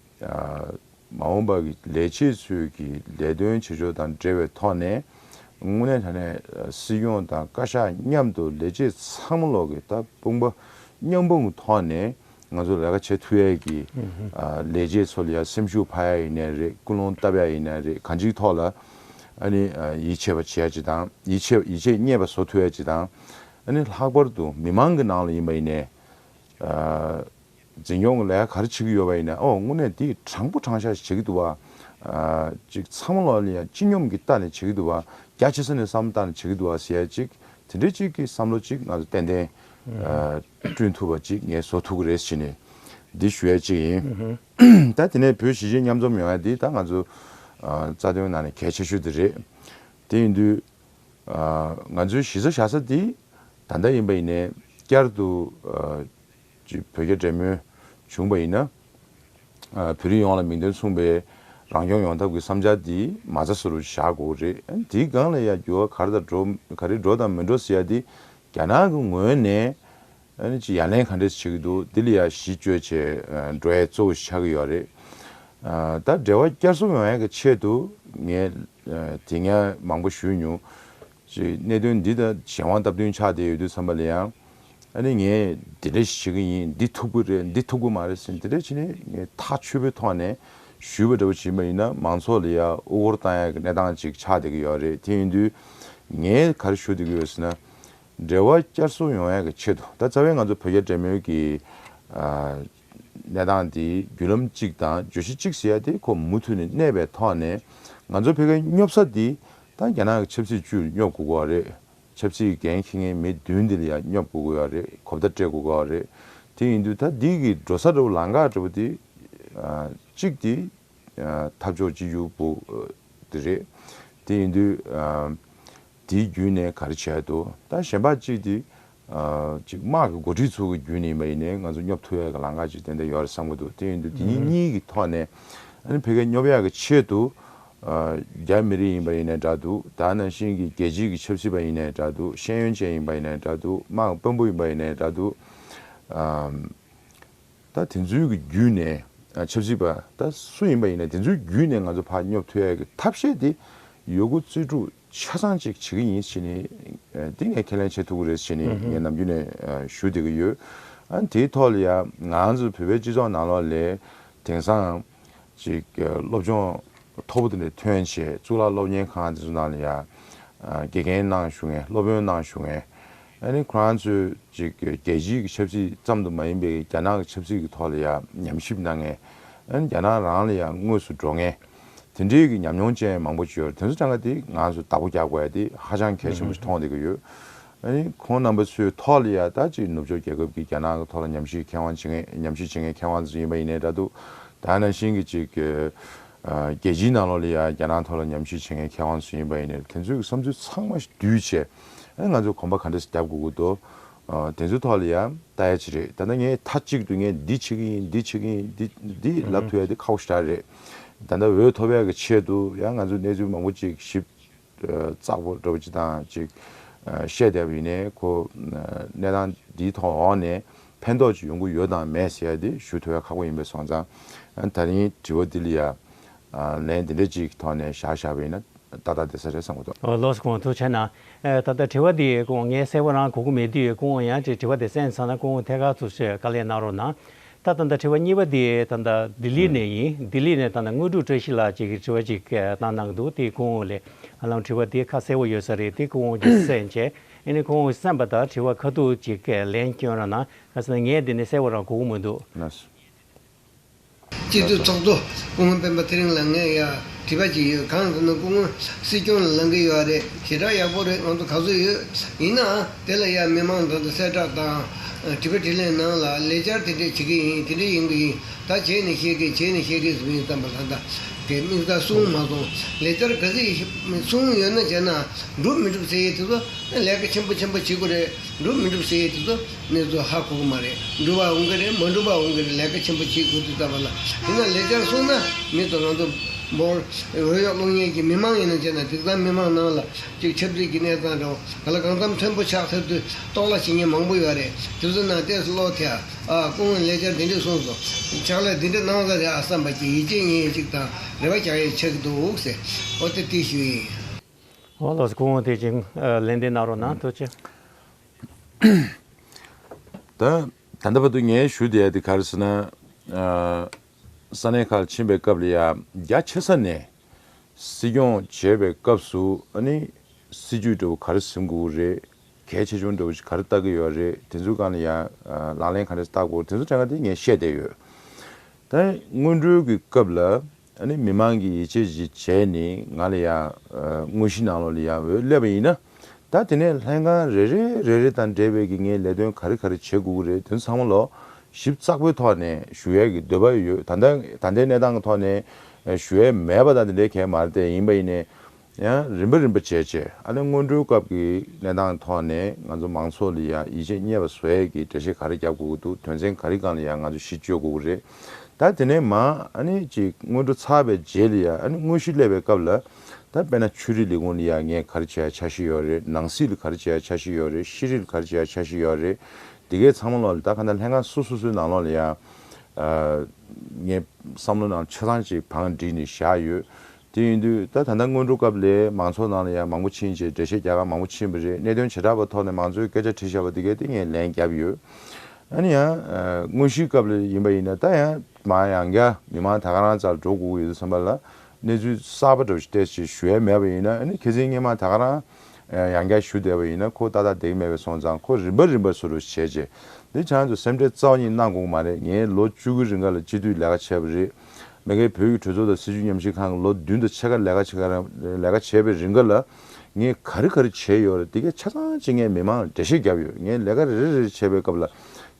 མ་འོངས་པ་གི་ལས་བྱེད་ཚོའི་གི་ལས་དོན་བྱེད་ཕྱོགས་དང་འབྲེལ་བའི་ཐོག་ནས་དངོས་གནས་དྲང་གནས་སྲིད་སྐྱོང་དང་བཀའ་ཤག་མཉམ་དུ་ལས་བྱེད་ཚང་མ་ལོག་གི་ད་དཔུང་པ་མཉམ་སྤུངས་ཐོག་ནས། ང་ཚོ་ལས་ཀ་བྱེད་ཐུབ་ཡས་ཀྱི་ཨ་ལས་བྱེད་ཚོ་ལ་ཡ་སེམས་ཤུགས་འཕར་ཡ་ཡིན་ནའི་རེད། ཀུན་སློང་བཏབ་ཡ་ཡིན་ནའི་རེད། གང་ཅིའི་ཐོག་ལ་ཨ་ནི་ཨ་ཡིད་ཆེས་པ་བྱེད་ཡ་ཅིག་དང་། ཡིད་ཆེས་ཡིད་ཆེས་རྙེད་པ་བཟོ་ཐུབ་ཡ་ཅིག་དང་། ཨ་ནི་ལྷག་པར་དུ་མི་མང་གི་ནང་ལ་ཡིན་པ་ཡིན་ནའི་ཨ་འཛིན་སྐྱོང་གི་ལས་ཀ་ག་རེ་བྱེད་ཀྱི་ཡོད་པ་ཡིན་ནའི། ཨོ་དངོས་གནས་འདི་དྲང་པོ་དྲང་བཞག་བྱེད་ཀྱི་འདུག་བ། ཨ་ཅིག་ཚང་མ་ལོག་ལ་ཡ་སྤྱི་སྙོམས་ཀྱི་ལྟ་ནས་བྱེད་ཀྱི་འདུག་བ། རྒྱ་ཆེ་ས་ནས་བསམ་བློ་བཏང་ནས་བྱེད་ཀྱི་འདུག་བ་ཟེར་ཡ་ཅིག་དེ་འདྲའི་ཅིག་གི་བསམ་བློ་ཅིག་ང་ཚོ་ཏན་ཏན་ཨ་བསྐྲུན་ཐུབ་པ་ཅིག་ངས་བཟོ་ཐུབ་ཀྱི་རེད་ཟེར་ནས་འདི་ཞུ་ཡ་ཅིག་ཡིན། ད་དེ་ནས་བོད་གཞིས་བྱེས་མཉམ་འཛོམས་ཡོང་ཡ་འདི་ད་ང་ཚོ་ཨ་རྩ་དོན་ནང་ནས་གལ་ཆེ་ཤོས་དེ་རེད། དེ་ཡིན་དུས་ཨ་ང་ཚོའི་གཞིས་ས་བཞག་ས་འདི་ད་ལྟ་ཡིན་པ་ཡིན་ནའི་བསྐྱར་དུ་ཨ་ཅིག་བོད་རྒྱ་འབྲེལ་མོལ་བྱུང་པ་ཡིན་ན། ཨ་བོད་རིགས་ཡོངས་ལ་མིང་དོན་མཚུངས་པའི་རང་སྐྱོང་ཡོང་ཐབས་ཀྱི་བསམ་འཆར་འདི་མ་རྩ་བཟོ་འདྲ་བཞག་དགོས་རེད། འདིའི་སྒང་ལ་ཡ་འགྱུར་བ་ག་རེ་དང་འགྲོ་ག་རེ་འགྲོ་དང་མི་འགྲོ་ཟེར་ཡ་འདི་རྒྱ་ནག་གི་ངོས་ནས་ཨ་ནི་ཅིག་ཡ་ལན་ག་འདྲས་བྱེད་ཀྱི་འདུག་འདི་ལ་ཡ་གཞི་བཅོལ་བྱས་འགྲོ་ཡ་གཙོ་བོ་ཆགས་ཀྱི་ཡོད་རེད། ཨ་ད་འབྲེལ་བ་བསྐྱར་གསོ་ཡོང་ཡ་གི་ཆེད་དུ་ངས་ཨ་དེ་སྔ་མང་པོ་ཞུས་མྱོང་། ཅིག་གནད་དོན་འདི་དང་གཞན་དབང་སྟབས་བསྟུན་ཆགས་བསྡད་ཡོད་དུས་ཙམ་པ་ལ་ཡང་། ཨ་ནི་ངས་འདི་འདྲ་ཞིག་བྱེད་ཀྱི་ཡིན། འདི་ཐུབ་ཀྱི་རེད། འདི་ཐུབ་ཀྱི་མ་རེད་ཟེར་འདི་འདྲ་བྱས་ནས་ངས་ཐག་ཆོད་པོའི་ཐོག་ནས་ཞུས་པ་འདྲ་བོ་བྱས་པ་ཡིན་ན་མང་ཚོགས་ལ་ཡ་དབུ་སྐོར་བཏང་ཡ་གི་གནས་སྟངས་ཅིག་ཆགས་བསྡད་ཀྱི་ཡོད་རེད། དེ་ཡིན་དུས་ངས་ག་རེ་ཞུ་བསྡད་ཀྱི་ཡོད་ཟེར་ན། འབྲེལ་བ་བསྐྱར་གསོ་ཡོང་ཡ་གི་ཆེད་དུ་ད་རྩ་བའི་ང་ཚོ་བོད་རྒྱ་འབྲེལ་མོལ་གྱི་ཨ་གནས་སྟངས་འདི་བརྒྱུད་ལམ་གཅིག་དང་བརྗོད་གཞི་གཅིག་ཟེར་ཡ་དེ་ཁོ་མུ་མཐུད་ནས་གནས་པའི་ཐོག་ནས་ང་ཚོ་བོད་ཀྱི་སྙོབ་ས་འདི་ད་རྒྱ་ནག་གི་ཆབ་སྲིད་བཅུད་སྙོབ་དགོས་ཀྱི་རེད། ཆབ་སྲིད་འགན་འཁྱེར་མཁན་མི་བདུན་འདི་ལ་ཡང་སྙོབ་དགོས་ཀྱི་ཡོད་རེད། གོ་བརྡ་སྤྲད་དགོས་ཀྱི་ཡོད་རེད། དེ་ཡིན་དུས་ད་འདི་གི་འགྲོ་ས་འདྲ་བོ་ལམ་ཁ་འདྲ་བོ་དེ་གཅིག་དེ་འཐབ་ཕྱོགས་གཅིག་གྱུར་པོ་དེ་རེད། དེ་ཡིན་དུས་དེའི་བརྒྱུད་ནས་ག་རེ་བྱས་འདུག་ད་གཞན་པ་གཅིག་དེ་ཅིག་དམག་གི་འགོ་ཁྲིད་ཚོ་གི་བརྒྱུད་ནས་ཡིན་པ་ཡིན་ནའི་ང་ཚོ་སྙོབ་ཐུབ་ཡ་གི་ལམ་ཁ་ཅིག་ཏན་ཏན་ཡོད་རེད་བསམ་གྱི་འདུག་དེ་ཡིན་དུས་དེ་གཉིས་གཉིས་ཀྱི་ཐོག་ནས་ཨ་ནི་ཕ་གིར་སྙོབ་ཡ་གི་ཆེད་དུ་རྒྱ་མི་རིགས་ཡིན་པ་ཡིན་ནའི་འདྲ་འདུག་ད་ནང་བཞིན་གྱི་རྒྱལ་སྤྱིའི་གི་ཆབ་སྲིད་པ་ཡིན་ནའི་འདྲ་འདུག་ཤེས་ཡོན་ཅན་ཡིན་པ་ཡིན་ནའི་འདྲ་འདུག་དམག་དཔོན་པོ་ཡིན་པ་ཡིན་ནའི་འདྲ་འདུག་ད་དེ་ཚོའི་གི་བརྒྱུད་ནས་ཆབ་སྲིད་པ་ད་སུ་ཡིན་པ་ཡིན་ནའི་དེ་ཚོའི་བརྒྱུད་ནས་ང་ཚོ་ཕར་སྙོབ་ཐུབ་ཡ་གི་ཐབས་ཤེས་དེ་ཡོད་རྒུ་རྩིས་སྤྲོད་ཆ་ཚང་ཅིག་བྱེད་ཀྱི་ཡིན་ཟེར་ནས་འདི་ངས་ཁས་ལེན་བྱེད་ཐུབ་ཀྱི་རེད་ཟེར་ནས་ངས་ནམ་རྒྱུན་ནས་ཞུ་བསྡད་ཀྱི་ཡོད། ཨ་དེའི་ཐོག་ལ་ཡ་ང་ཚོ་བོད་པའི་སྤྱི་ཚོགས་ནང་ལོགས་ལ་དེང་སང་ཅིག་སློབ་སྦྱོང་མཐོ་པོ་དེ་འདྲ་ཐོན་བྱས་གཙུག་ལག་སློབ་གཉེར་ཁང་དེ་ཚོ་ནང་ལ་ཡ་དགེ་རྒན་གནང་བཞུགས་མཁན་སློབ་དཔོན་གནང་བཞུགས་མཁན་ཨ་ནི་ཁོ་རང་ཚོས་ཅིག་རྒྱལ་སྤྱིའི་གི་ཆབ་སྲིད་ཙམ་དུ་མ་ཡིན་པའི་རྒྱ་ནག་གི་ཆབ་སྲིད་ཀྱི་ཐོག་ལ་ཡ་ཉམས་ཞིབ་གནང་མཁན་ཨ་ནི་རྒྱ་ནག་རང་ལ་ཡ་དངོས་སུ་འགྲོ་མཁན་དེ་འདྲའི་གི་ཉམས་མྱོང་ཅན་མང་པོ་ཅིག་ཡོད་རེད། དེ་ཚོ་གྲངས་ཀ་དེ་ང་ཚོས་བདག་པོ་རྒྱག་དགོས་ཡ་དེ་ཧ་ཅང་གལ་ཆེན་པོ་ཞིག་མཐོང་བསྡད་ཀྱི་ཡོད། ཨ་ནི་ཁོང་རྣམ་པ་ཚོའི་ཐོག་ལ་ཡ་ད་ཅིག་ནུབ་ཕྱོགས་རྒྱལ་ཁབ་ཀྱི་རྒྱ་ནག་གི་ཐོག་ལ་ཉམས་ཞིབ་མཁས་དབང་བྱེད་མཁན་ཉམས་ཞིབ་བྱེད་མཁན་མཁས་དབང་ཚོ་ཡིན་པ་ཡིན་ནའི་འདྲ་འདུག་ད་ནང་བཞིན་གྱི་ཅིག་ཨ་རྒྱལ་སྤྱིའི་ནང་ལོགས་ལ་ཡ་རྒྱ་ནག་ཐོག་ལ་ཉམས་ཞིབ་བྱེད་མཁན་མཁས་དབང་ཚོ་ཡིན་པ་ཡིན་ནའི་དེ་ཚོའི་བསམ་ཚུལ་ཚང་མ་བསྡུས་བྱས་ཨ་ནི་ང་ཚོས་གོམ་པ་ག་འདྲ་ཞིག་རྒྱབ་དགོས་ཀྱི་འདུག་ཨ་དེ་ཚོའི་ཐོག་ལ་ཡ་ལྟ་ཡ་ཅིག་རེད། ད་ལྟ་ངས་མཐའ་གཅིག་ཏུ་ངས་འདི་བྱེད་ཀྱི་ཡིན་འདི་བྱེད་ཀྱི་ཡིན་འདི་འདི་ལབ་ཐུབ་ཡ་དེ་ཁག་པོ་ཞེ་དྲག་རེད། ད་ལྟ་འོས་ཐོབ་ཡ་གི་ཆེད་དུ་ཡང་ང་ཚོས་གནས་ཚུལ་མང་པོ་ཅིག་ཞིབ་ཙག་པོ་འདྲ་པོ་ཅིག་དང་ཅིག་བཤད་བསྡད་པ་ཡིན་ནའི་ཁོ་གནས་སྟངས་འདིའི་ཐོག་འོག་ནས་ཕན་ཐོགས་ཅིག་ཡོང་གི་ཡོད་དང་མེད་ཟེར་ཡ་དེ་ཞུ་ཐུབ་ཡ་ཁག་པོ་ཡིན་པས་སོང་ཙང་ད་རིང་དྲི་བ་འདི་ལ་ཡ་ལན་འདི་འདྲ་ཅིག་ཐོག་ནས་བཞག་བཞག་པ་ཡིན་ན་ཏག་ཏག་བསྡད་ས་རེད་བསམ་གྱི་འདུག་ཨོ་ལགས་སོ། སྐུ་ངོ་ཐུགས་རྗེ་གནང་། ཨེ་ད་ལྟ་དྲི་བ་འདི་སྐུ་ངོ་ངས་གསལ་པོ་རང་གོ་གི་མེད་དུས་སྐུ་ངོ་ཡང་ཅིག་དྲི་བ་དེ་གསན་ཚར་ན་སྐུ་ངོ་ཐད་ཀར་དུ་ཞུ་བཀའ་ལན་གནང་རོགས་གནང་། ད་ད་ལྟ་དྲི་བ་གཉིས་པ་དེ་ད་ལྟ་ལྡི་ལི་ནས་ཡིན། ལྡི་ལི་ནས་ད་ལྟ་དངོས་གྲུབ་བཀྲ་ཤིས་ལགས་ཅིག་གིས་དྲི་བ་ཅིག་བཏང་གནང་གི་འདུག་དེ་སྐུ་ངོ་ལས་ཧ་ལམ་དྲི་བ་དེ་ཁ་གསལ་པོ་ཡོད་ས་རེད། དེ་སྐུ་ངོ་གིས་གསན་བྱས་ཨ་ནི་སྐུ་ངོ་གསན་པ་དང་དྲི་བ་ཁ་ཐུག་ཅིག་ལན་སྐྱོན་རོགས་གནང་། ག་ཟེར་ན་ངས་དེ་ནས་གསལ་པོ་རང་གོ་གི་མི་འདུག་ལགས་སོ། སྤྱི་འཐུས་ཚོགས་གཙོ་སྐུ་ངོ་སྤེན་པ་ཚེ་རིང་ལ་ངས་ཡ་དྲི་བ་ཅིག་ཡོད། གང་ཟེར་ན་སྐུ་ངོ་སྲིད་སྐྱོང་ལ་ལངས་ཀྱི་ཡོད་རེད། ཞེ་དྲག་ཡག་པོ་རེད། ང་ཚོ་ག་ཚོད་ཡོད། ཡིན་ནའང་དེ་ལ་ཡ་མི་མང་འདི་ཚོ་གསལ་བསྒྲགས་དང་དྲི་བ་དྲིས་ལན་ནང་ལ་ལས་འཆར་དེ་འདྲས་བྱེད་ཀྱི་ཡིན། དེ་འདྲས་ཡིན་གྱི་ཡིན། ད་བྱས་ནས་བཤད་ཀྱི་བྱས་ནས་བཤད་ཀྱི་ཟེར་ཡིན་ཙམ་པ་ལ་ད་དེ་དམིགས་བསལ་གསུང་མ་སོང་། ལས་འཆར་ག་ཚོད་གསུང་ཡོད་ན་བྱས་ན་འགྲུབ་མི་འགྲུབ་ཟེར་ཡས་དེ་ཚོ་ལས་ཀ་ཆེན་པོ་ཆེན་པོ་བྱེད་དགོས་རེད། འགྲུབ་མི་འགྲུབ་ཟེར་ཡས་དེ་ཚོ་གནས་ཚུལ་ཧ་གོ་གི་མ་རེད། འགྲུབ་པ་འོང་གི་རེད། མ་འགྲུབ་པ་འོང་གི་རེད། ལས་ཀ་ཆེན་པོ་བྱེད་དགོས་དུས་ཙམ་པ་ལ་ཡིན་ན་ལས་འཆར་གསུངས་ན་མི་ཚོ་ང་ཚོ་འབོར་འོས་ཡོད་སློང་མཁན་གྱི་མི་མང་ཡིན་ན་བྱས་ན་དེང་སང་མི་མང་ནང་ལ་ཅིག་ཆབ་སྲིད་ཀྱི་གནས་སྟངས་འདྲ་བོ་ག་ལ་གང་འཚམ་མཐོན་པོ་ཆགས་ཚར་དུས་གཏོར་བརླག་བྱེད་མཁན་མང་པོ་ཡོད་རེད། དེ་ཚོ་ནང་ཏོག་ཙམ་བློ་ཐེ་ཨ་སྐུ་ངོས་ལས་འཆར་འདི་འདྲ་གསུངས་སོང་། ཕྱག་ལས་འདི་འདྲ་གནང་ས་རེད་ཨ་བསམ་པ་ཅིག་ཡིད་ཆེས་ཡིན་ཅིག་དང་རེ་བ་རྒྱག་ཡས་ཆགས་ཀྱི་འདུག་ཟེར། འོ་དེ་དེ་ཞུ་ཡིན། འོ་ལགས་སོ། སྐུ་ངོ་དེ་ཅིག་ལན་འདེབས་གནང་རོགས་གནང་། ཐུགས་རྗེ་ཆེ། ད་ད་ལྟ་བར་དུ་ངས་ཞུ་བསྡད་ཡ་དེ་ག་རེ་ཟེར་ན། ས་གནས་ཁག་ལ་ཕྱིན་པའི་སྐབས་ལ་ཡ་རྒྱ་ཆེ་ས་ནས་སྲིད་སྐྱོང་བྱེད་པའི་སྐབས་སུ་ཨ་ནི་སྲིད་ཇུས་འདྲ་བོ་ག་རེ་ཟིན་དགོས་རེད། གལ་ཆེ་ཆུང་འདྲ་བོ་ཞིག་ག་རེ་ལྟ་གི་ཡོད་རེད། དེ་ཚོའི་སྒང་ལ་ཡ་ལག་ལེན་ག་རེ་བསྟར་དགོས་དེ་ཚོ་གྲངས་ཀ་དེ་ངས་བཤད་བསྡད་ཡོད། ད་སྔོན་འགྲོའི་གི་སྐབས་ལ་ཨ་ནི་མི་མང་གིས་ཡིད་ཆེས་ཅིག་བྱས་ནས་ང་ལ་ཡ་དངོས་གཞི་ནང་ལོགས་ལ་ཡ་འོས་སླེབས་པ་ཡིན་ན། ད་དེ་ནས་ལྷན་ཁང་རེ་རེ་རེ་རེ་དང་འབྲེལ་བའི་གི་ངས་ལས་དོན་ག་རེ་ག་རེ་བྱེད་དགོས་ཀྱི་རེད། དེ་ཚང་མ་ལོ་ཞིབ་ཚགས་པོའི་ཐོག་ནས་ཞུ་ཡས་ཀྱི་འདོད་པ་ཡོད། ད་ལྟ་ད་ལྟའི་གནས་སྟངས་ཀྱི་ཐོག་ནས་ཞུ་ཡས་མེད་པ་དང་དེ་འདྲའི་གང་ཡང་མ་རེད། དེ་ཡིན་པ་ཡིན་ནའི་ཡང་རིམ་པ་རིམ་པ་བྱས་བྱས་ཨ་ནི་སྔོན་འགྲོའི་སྐབས་ཀྱི་གནས་སྟངས་ཐོག་ནས་ང་ཚོ་མང་ཚོགས་ལ་ཡང་ཡིད་ཆེས་རྙེད་པ་བཟོ་ཡས་ཀྱི་འགྲེལ་བཤད་ག་རེ་རྒྱབ་དགོས་ཀྱི་འདུག་དོན་ཚན་ག་རེ་སྒང་ལ་ཡང་ང་ཚོ་གཞི་བཅོལ་དགོས་ཀྱི་རེད། ད་དེ་ནས་མ་ཨ་ནི་ཅིག་སྔོན་འགྲོ་ཚར་བའི་རྗེས་ལ་ཡང་ཨ་ནི་དངོས་གཞི་སླེབས་པའི་སྐབས་ལ་ད་དཔེར་ན་ཆོས་རིག་ལས་ཁུངས་ལ་ཡང་ངས་ག་རེ་བྱས་འཆར་གཞི་ཡོད་རེད། ནང་སྲིད་ལ་ག་རེ་བྱས་འཆར་གཞི་ཡོད་རེད། ཤེས་རིག་ལ་ག་རེ་བྱས་འཆར་གཞི་ཡོད་རེད། འདི་གའི་ཚང་མ་ལོག་ལ་ད་ག་ད་ལྷན་ཁང་སོ་སོ་སོའི་ནང་ལོགས་ལ་ཡང་ངས་བསམ་བློ་ནང་ཆ་ཚང་ཅིག་བང་བསྒྲིགས་ནས་བཞག་ཡོད། དེ་ཡིན་དུས་ད་ད་ལྟ་སྔོན་འགྲོ་སྐབས་ལ་མང་ཚོགས་ནང་ལ་ཡང་མང་པོ་ཕྱིན་བྱས་འགྲེལ་བཤད་རྒྱག་ག་མང་པོ་ཕྱིན་པ་རེད། གནད་དོན་བྱེ་བྲག་པ་ཐོག་ནས་མང་ཚོགས་སྐད་ཆ་དྲིས་བཞག་པ་འདི་གའི་དེ་ངས་ལན་བརྒྱབ་ཡོད། ཨ་ནི་ཡང་དངོས་གཞིའི་སྐབས་ལ་ཡིན་པ་ཡིན་ན་ད་ཡང་མ་ཡང་བསྐྱར་མི་མང་ད་ག་རང་རྩར་འགྲོ་དགོས་ཀྱི་ཡོད་དུས་ཙམ་པ་ལ་གནས་ཚུལ་གསར་པ་འདྲ་བོ་ཞིག་ཏོག་ཙམ་ཞུ་ཡ་མེད་པ་ཡིན་ན་ཨ་ནི་ཁ་སང་སྔོན་མ་ད་ག་རང་ཡང་བསྐྱར་ཞུ་བསྡད་པ་ཡིན་ན་ཁོ་ཏག་ཏག་བསྡད་ཀྱི་མེད་པ་སོང་ཙང་ཁོ་རིམ་པ་རིམ་པ་བཟོ་འདྲ་བྱས་བྱས་འདི་ཆ་ཚང་གསལ་བསྒྲགས་རྩ་བ་ཉིད་གནང་དགོས་ཀྱི་མ་རེད། ངས་ལོ་བཅུ་དགུའི་རིང་ག་ལ་སྤྱི་འཐུས་ལས་ཀ་བྱས་པ་རེད། མ་གིའི་བོད་ཀྱི་གྲོས་ཚོགས་དང་སྲིད་བྱུས་ཉམས་ཞིབ་ཁང་གི་ལོ་བདུན་དང་ཕྱེད་ཀ་ལས་ཀ་བྱེད་ཀ་རང་ལས་ཀ་བྱས་པའི་རིང་ག་ལ་ ངས་ག་རེ་ག་རེ་བྱས་ཡོད་རེད། དེ་གའི་ཆ་ཚང་ཅིག་ངས་མི་མང་ལ་འགྲེལ་བཤད་བརྒྱབ་ཡོད། ངས་ལས་ཀ་རེ་རེ་བྱས་པའི་སྐབས་ལ་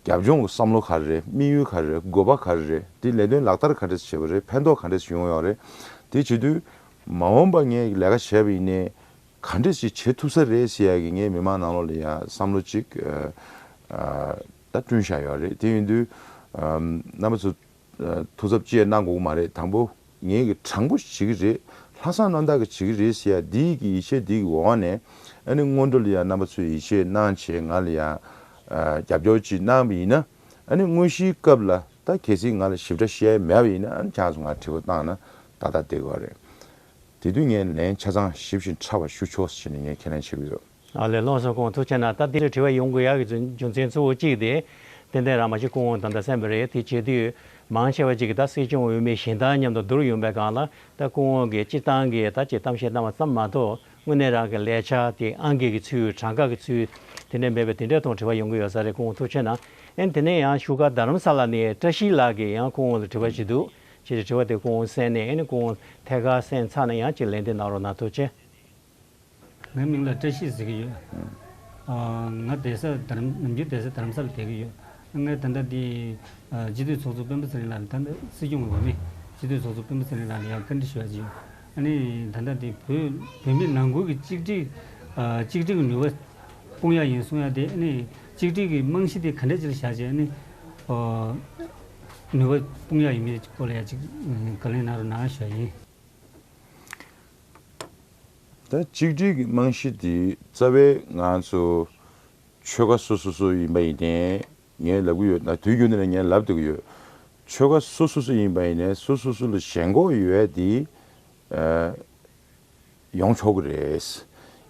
རྒྱབ་ལྗོངས་ཀྱི་བསམ་བློ་ག་རེ་རེད། དམིགས་ཡུལ་ག་རེ་རེད། དགོས་པ་ག་རེ་རེད། དེ་ལས་དོན་ལག་བསྟར་ག་འདྲས་བྱས་པ་རེད། ཕན་ཐོགས་ག་འདྲས་བྱུང་ཡོད་རེད། དེ་བྱེད་དུས་མ་འོངས་པ་ངས་ལས་ཀ་བྱས་པ་ཡིན་ནའི་ག་འདྲས་ཞིག་བྱེད་ཐུབ་ས་རེད་ཟེར་ཡ་གི་ངས་མི་མང་ནང་ལོགས་ལ་ཡ་བསམ་བློ་ཅིག་ཨ་ཨ་ད་བསྐྲུན་བཞག་ཡོད་རེད། དེ་ཡིན་དུས་ཨམ་རྣམ་པ་ཚོ་ཐུགས་འཚབ་ཅི་ཡང་གནང་དགོས་ཀྱི་མ་རེད། དང་པོ་ངེད་ཀྱིས་དྲང་པོ་བྱེད་ཀྱི་རེད། ལྷག་བསམ་རྣམ་དག་གིས་བྱེད་ཀྱི་རེད་ཟེར་ཡ་འདི་གི་ཡིད་ཆེས་འདི་གི་འོག་ནས་ཨ་ནི་སྔོན་འགྲོ་ལ་ཡ་རྣམ་པ་ཚོས་ཡིད་ཆེས་གནང་བྱས་ང་ལ་ཡ་ཨ་རྒྱབ་སྐྱོར་ཅིག་གནང་བ་ཡིན་ན། ཨ་ནི་དངོས་གཞིའི་སྐབས་ལ་ད་གལ་སྲིད་ང་ལ་ཞིབ་ཕྲ་བཤད་ཡ་མེད་པ་ཡིན་ན་ཨ་ནི་ཁྱེད་རང་ཚོ་ང་དྲི་བ་བཏང་ན་ཏག་ཏག་བསྡད་ཀྱི་ཡོད་རེད། དེ་དུས་ངས་ལན་ཆ་ཚང་ཞིབ་ཅིང་ཕྲ་བ་ཞུ་ཆོག་ཟེར་ནས་ངས་ཁས་ལེན་བྱེད་ཀྱི་ཡོད། ཨ་ལས། ལགས་སོ། སྐུ་ངོ་ཐུགས་རྗེ་གནང་། ད་འདི་ལ་དྲི་བ་ཡོང་དགོས་ཡག་གི་རྒྱུ་མཚན་གཙོ་བོ་གཅིག་དེ་ཏན་ཏན་རང་མ་གཞི་སྐུ་ངོ་ད་ལྟ་གསན་པ་རེད། དེ་བྱེད་དུས་མང་ཆེ་བ་ཅིག་གིས་ད་སྲིད་སྐྱོང་འོས་མི་གཞན་དག་མཉམ་དུ་བསྡུར་ཡོང་པའི་སྒང་ལ་ད་སྐུ་ངོ་གིས་སྤྱིར་བཏང་གི་ད་ཅིག་གཏམ་བཤད་གནང་བ་ཙམ་མ་གཏོགས་དངོས་གནས་རང་གི་ལས་འཆར་དེ་ཨང་ཀི་གི་ཚུལ་གྲངས་ཀ་གི་ཚུལ་དེ་འདྲ་མེད་པའི་དེ་འདྲའི་ཐོག་དྲི་བ་ཡོང་གི་ཡོད་ས་རེད། སྐུ་ངོ་ཐུགས་རྗེ་གནང་། ཨེ་དེ་ནས་ཡང་བཞུགས་སྒར་རྡ་རམ་ས་ལ་ནས་བཀྲ་ཤིས་ལགས་ཀྱིས་ཡང་སྐུ་ངོ་ལ་དྲི་བ་ཞིག་འདུག་ཅེས་དྲི་བ་དེ་སྐུ་ངོ་གསན་ནས་ཨེ་ནི་སྐུ་ངོ་ཐད་ཀར་གསན་ཚར་ན་ཡང་ཅིག་ལན་འདེབས་གནང་རོགས་གནང་། ཐུགས་རྗེ་ཆེ། ངའི་མིང་ལ་བཀྲ་ཤིས་ཟེར་གྱི་ཡོད། ཨ། ང་བསྡད་ས་རྡ་རམ། ནམ་རྒྱུན་བསྡད་ས་རྡ་རམ་ས་ལ་བསྡད་ཀྱི་ཡོད། ངས་ད་ལྟ་འདི་ཨ་སྤྱི་འཐུས་ཚོགས་གཙོ་སྤེན་པ་ཚེ་རིང་ལགས་ལ། ད་ལྟ་སྲིད་སྐྱོང་འོས་མི་སྤྱི་འཐུས་ཚོགས་གཙོ་སྤེན་པ་ཚེ་རིང་ལགས་ལ་ཡང་བཀའ་འདྲི་ཞུ་ཡ་ཅིག་ཡོད། ཨ་ནི་ད་ལྟ་འདི་བོད་བོད་མི་ནང་ཁུལ་གྱི་གཅིག་སྒྲིལ། ཨ། གཅིག་སྒྲིལ་གྱི་ནུས་པ་སྤུངས་ཡ་ཡིན་གསུང་ཡ་དེ། ཨ་ནི་གཅིག་སྒྲིལ་གྱི་རྨང་གཞི་དེ་ག་འདྲ་ཅིག་ལ་བཞག་བྱས་ཨ་ནི་ཨ་ནུས་པ་སྤུངས་ཡ་ཡིན་མིན་སྐོར་ལ་ཡ་ཅིག་བཀའ་ལན་གནང་རོགས་གནང་ཞུ་ཡ་ཡིན། ད་གཅིག་སྒྲིལ་གྱི་རྨང་གཞི་འདི་རྩ་བའི་ང་ཚོ་ཆོལ་ཁ་སོ་སོ་སོ་ཡིན་པ་ཡིན་ནའི་ངས་ལབ་ཀྱི་ཡོད། ད་དུས་རྒྱུན་དུ་ནས་ངས་ལབ་བསྡད་ཀྱི་ཡོད། ཆོལ་ཁ་སོ་སོ་སོ་ཡིན་པ་ཡིན་ནའི་སོ་སོ་སོ་ལ་ཞེན་ཁོག་ཡོད་ཡ་འདི་ཨ་ཡོང་ཆོག་གི་རེད།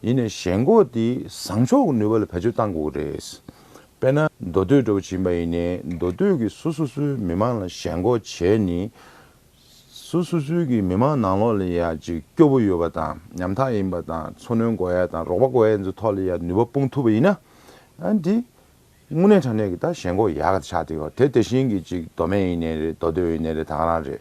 ཡིན་ནའི་ཞེན་ཁོག་འདི་བཟང་ཕྱོགས་ཀྱི་ནུས་པ་ལ་བེད་སྤྱོད་གཏང་དགོས་ཀྱི་རེད། དཔེར་ན་མདོ་སྟོད་འདྲ་བོ་ཕྱིན་པ་ཡིན་ནའི་མདོ་སྟོད་ཀྱི་སོ་སོ་སོའི་མི་མང་ལ་ཞེན་ཁོག་བྱས་ནས། སོ་སོ་སོའི་གི་མི་མང་ནང་ལོགས་ལ་ཡ་ཅིག་སྐྱོ་པོ་ཡོད་པ་དང་ཉམ་ཐག་ཡིན་པ་དང་འཚོ་སྣོན་དགོས་ཡ་དང་རོགས་པ་དགོས་ཡ་ཚོའི་ཐོག་ལ་ཡ་ནུས་པ་སྤུངས་ཐུབ་པ་ཡིན་ན། ཨ་འདི་དངོས་གནས་དྲང་གནས་ཀྱི་ད་ཞེན་ཁོག་ཡག་ག་ཆགས་བསྡད་ཡོད་རེད། དེ་དེ་བཞིན་གྱི་ཅིག་མདོ་སྨད་ཡིན་ནའི་རེད། མདོ་སྟོད་ཡིན་ནའི་རེད། ད་ག་རང་རེད།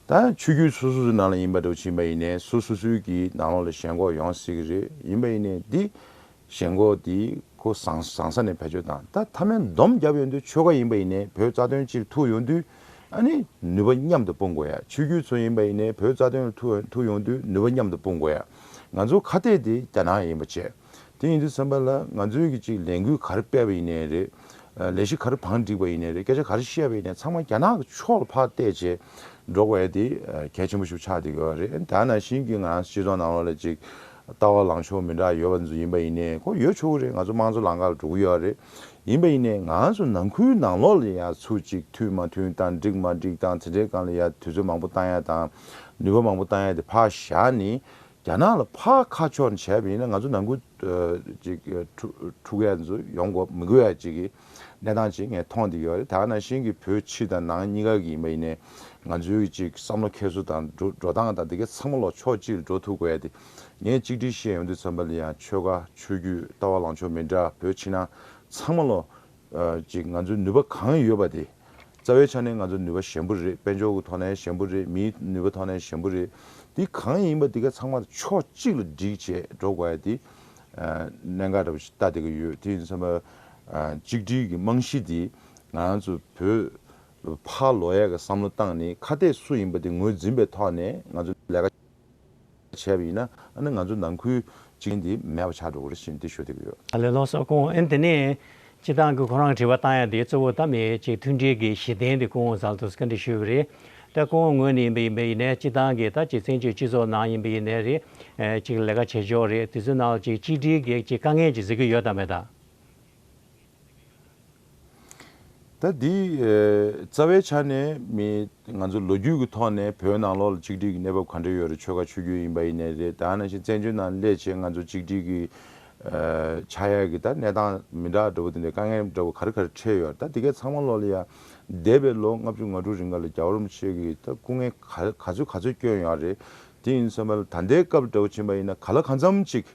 ད་ཆོས་བརྒྱུད་སོ་སོ་སོའི་ནང་ལ་ཡིན་པ་འདྲ་བོ་ཕྱིན་པ་ཡིན་ནའི་སོ་སོ་སོའི་གི་ནང་ལོགས་ལ་ཞེན་ཁོག་ཡོང་སྲིད་གི་རེད། ཡིན་པ་ཡིན་ནའི་འདི་ཞེན་ཁོག་འདི་ཁོ་བཟང་བཟང་ས་ནས་བེད་སྤྱོད་བཏང་། ད་མཐའ་མའི་སྡོམ་བརྒྱབ་ཡོང་དུས་ཆོལ་ཁ་ཡིན་པ་ཡིན་ནའི་བོད་རྩ་དོན་སྤྱིར་ཐུག་ཡོང་དུས་ཨ་ནི་ནུས་པ་མཉམ་དུ་སྤུངས་དགོས་ཡ། ཆོས་བརྒྱུད་ཚོ་ཡིན་པ་ཡིན་ནའི་བོད་རྩ་དོན་ལ་ཐུག་ཐུག་ཡོང་དུས་ནུས་པ་མཉམ་དུ་སྤུངས་དགོས་ཡ། ང་ཚོ་ཁ་གཏད་དེ་རྒྱ་ནག་ཡིན་པ་བྱས། དེ་ཡིན་དུས་ཙམ་པ་ལ་ང་ཚོའི་གི་ཅིག་ལས་འགུལ་ག་རེ་སྤེལ་བ་ཡིན་ནའི་རེད། ལས་གཞི་ག་རེ་བང་བསྒྲིགས་པ་ཡིན་ནའི་རེད། སྐད་ཆ་ག་རེ་བཤད་པ་ཡིན་ནའི་ཚང་མ་རྒྱ་ནག་གི་ཕྱོགས་ལ་ཕར་བལྟས་བྱས་འགྲོ་དགོས་ཡ་དེ་གལ་ཆེན་པོ་ཞིག་ཆགས་བསྡད་ཡོད་རེད། ད་ནང་བཞིན་གྱི་ང་རང་སྤྱི་ཚོགས་ནང་ལོགས་ལ་ཅིག་ལྟ་བ་ལངས་ཕྱོགས་མི་འདྲ་ཡོད་པ་ཚོ་ཡིན་པ་ཡིན་ནའི་ཁོ་ཡོད་ཆོག་གི་རེད། ང་ཚོ་དམངས་གཙོ་ལམ་ཁ་ལ་འགྲོ་གི་ཡོད་རེད། ཡིན་པ་ཡིན་ནའི་ང་ཚོ་ནང་ཁུལ་ནང་ལོགས་ལ་ཡ་ཚུར་ཅིག་མཐུན་མ་མཐུན་དང་འགྲིག་མ་འགྲིག་དང་དེ་འདྲའི་སྒང་ལ་ཡ་དུས་ཚོད་མང་པོ་བཏང་ཡ་དང་ནུས་པ་མང་པོ་བཏང་ཡ་དེ་ཕར་བཞག་ནས། རྒྱ་ནག་ལ་ཕར་ཁ་ཕྱོགས་ནས་བྱས་པ་ཡིན་ན་ང་ཚོ་ནང་ཁུལ་ཨ་ཅིག་ཨ་འཁྲུག་འཁྲུག་ཡ་ཚོ་ཡོང་དགོས་མི་དགོས་ཡ་ཅིག་གི་གནས་སྟངས་ཅིག་ངས་མཐོང་བསྡད་ཡོད་རེད། ད་ག་ནང་བཞིན་གྱི་བོད་ཕྱི་དང་ནང་གཉིས་ཀ་གི་ཡིན་པ་ཡིན་ནའི་ང་ཚོའི་ཅིག་བསམ་བློ་འཁྱེར་སོ་དང་འགྲོ་འགྲོ་སྟངས་དང་དེ་གའི་ཚང་མ་ལོག་ཕྱོགས་གཅིག་ལ་འགྲོ་ཐུབ་དགོས་ཡ་དེ་ངས་གཅིག་སྒྲིལ་བཤད་ཡོང་དུས་ཙམ་པ་ལ་ཡང་ཆོལ་ཁ་ཆོས་བརྒྱུད་ལྟ་བ་ལངས་ཕྱོགས་མི་འདྲ་བོད་ཕྱི་ནང་ཚང་མ་ལོག་ཅིག་ང་ཚོའི་ནུས་པ་གང་ཡོད་པ་དེ། རྩ་བའི་ཆ་ནས་ང་ཚོ་ནུས་པ་ཞན་པོ་རེད། དཔལ་འབྱོར་གྱི་ཐོག་ནས་ཞན་པོ་རེད། མིའི་ནུས་པ་ཐོག་ནས་ཞན་པོ་རེད། འདི་གང་ཡིན་པ་འདི་ག་ཚང་མ་ཕྱོགས་གཅིག་ལ་སྒྲིལ་བྱས་འགྲོ་དགོས་ཡ་དེ་གནད་འགག་འདྲ་པོ་ཞིག་ལྟ་བསྡད་ཀྱི་ཡོད། དེ་ཡིན་ཙང་ཨ་གཅིག་སྒྲིལ་གྱི་རྨང་གཞི་འདི་ང་རང་ཚོ་བོད་ཕར་ལོག་ཡ་གི་བསམ་བློ་བཏང་ནས་ཁ་གཏད་སུ་ཡིན་པ་དེ་ངོས་འཛིན་པའི་ཐོག་ནས་ང་ཚོ་ལས་ཀ་བྱས་པ་ཡིན་ན་ཨ་ནི་ང་ཚོ་ནང་ཁུལ་གཅིག་འདི་མེད་པ་ཆགས་འགྲོ་གི་རེད་ཅེས་འདི་ཞུ་བསྡད་ཀྱི་ཡོད། ཨ་ལས། ལགས་སོ། སྐུ་ངོ། ཨེ་དེ་ནས་སྤྱིར་བཏང་གི་ཁོ་རང་དྲི་བ་བཏང་ཡ་དེ་གཙོ་བོ་ད་མི་གཅིག་མཐུན་སྒྲིལ་གྱི་གཞི་རྟེན་དེ་སྐུ་ངོ་ཟླ་ཐོ་སི་བཀའ་འདྲི་ཞུས་པ་རེད། ད་སྐུ་ངོ་ངོས་ནས་ཡིན་པ་ཡིན་པ་ཡིན་ནའི་སྤྱིར་བཏང་གི་ད་གཅིག་བཙན་བྱོལ་སྤྱི་ཚོགས་ནང་ཡིན་པ་ཡིན་ནའི་རེད། ཨེ་གཅིག་ལས་ཀ་བྱེད་ཕྱོགས་རེད། དེ་ཚོའི་ནང་ལ་གཅིག་གཅིག་སྒྲིལ་གྱི་གཅིག་དཀའ་ངལ་ཅིག་གཟིགས་ཀྱི་ཡོད་དམ་མེད་དམ། ད་འདི་ཨེ་རྩ་བའི་ཆ་ནས་མི་ང་ཚོ་ལོ་རྒྱུས་ཀྱི་ཐོག་ནས་བོད་ནང་ལོགས་ལ་གཅིག་སྒྲིལ་གྱི་གནས་བབ་ག་འདྲ་ཡོད་རེད། ཆོལ་ཁ་ཆོས་བརྒྱུད་ཡིན་པ་ཡིན་ནའི་རེད། ད་ནང་བཞིན་བཙན་བྱོལ་ནང་སླེབས་བྱས་ང་ཚོ་གཅིག་སྒྲིལ་གྱི་ཨེ་ཆགས་ཡ་གི་ད་གནས་སྟངས་མི་འདྲ་འདྲ་བོ་དེ་འདྲའི་དཀའ་ངལ་འདྲ་བོ་ག་རེ་ག་རེ་འཕྲད་ཡོད་རེད། ད་འདི་གའི་ཚང་མ་ལོགས་ལ་ཡ་འདས་པའི་ལོ་ལྔ་བཅུ་ང་དྲུག་རིང་ག་ལ་རྒྱལ་བ་རིན་པོ་ཆེ་གི་ད་སྐུ་ངལ་ག་ག་ཚོད་ག་ཚོད་བསྐྱོན་ཡོད་རེད། དེ་ཡིན་ཙང་ད་ལྟའི་སྐབས་འདྲ་བོ་ཕྱིན་པ་ཡིན་ན་ག་ལ་གང་འཚམ་ཅིག་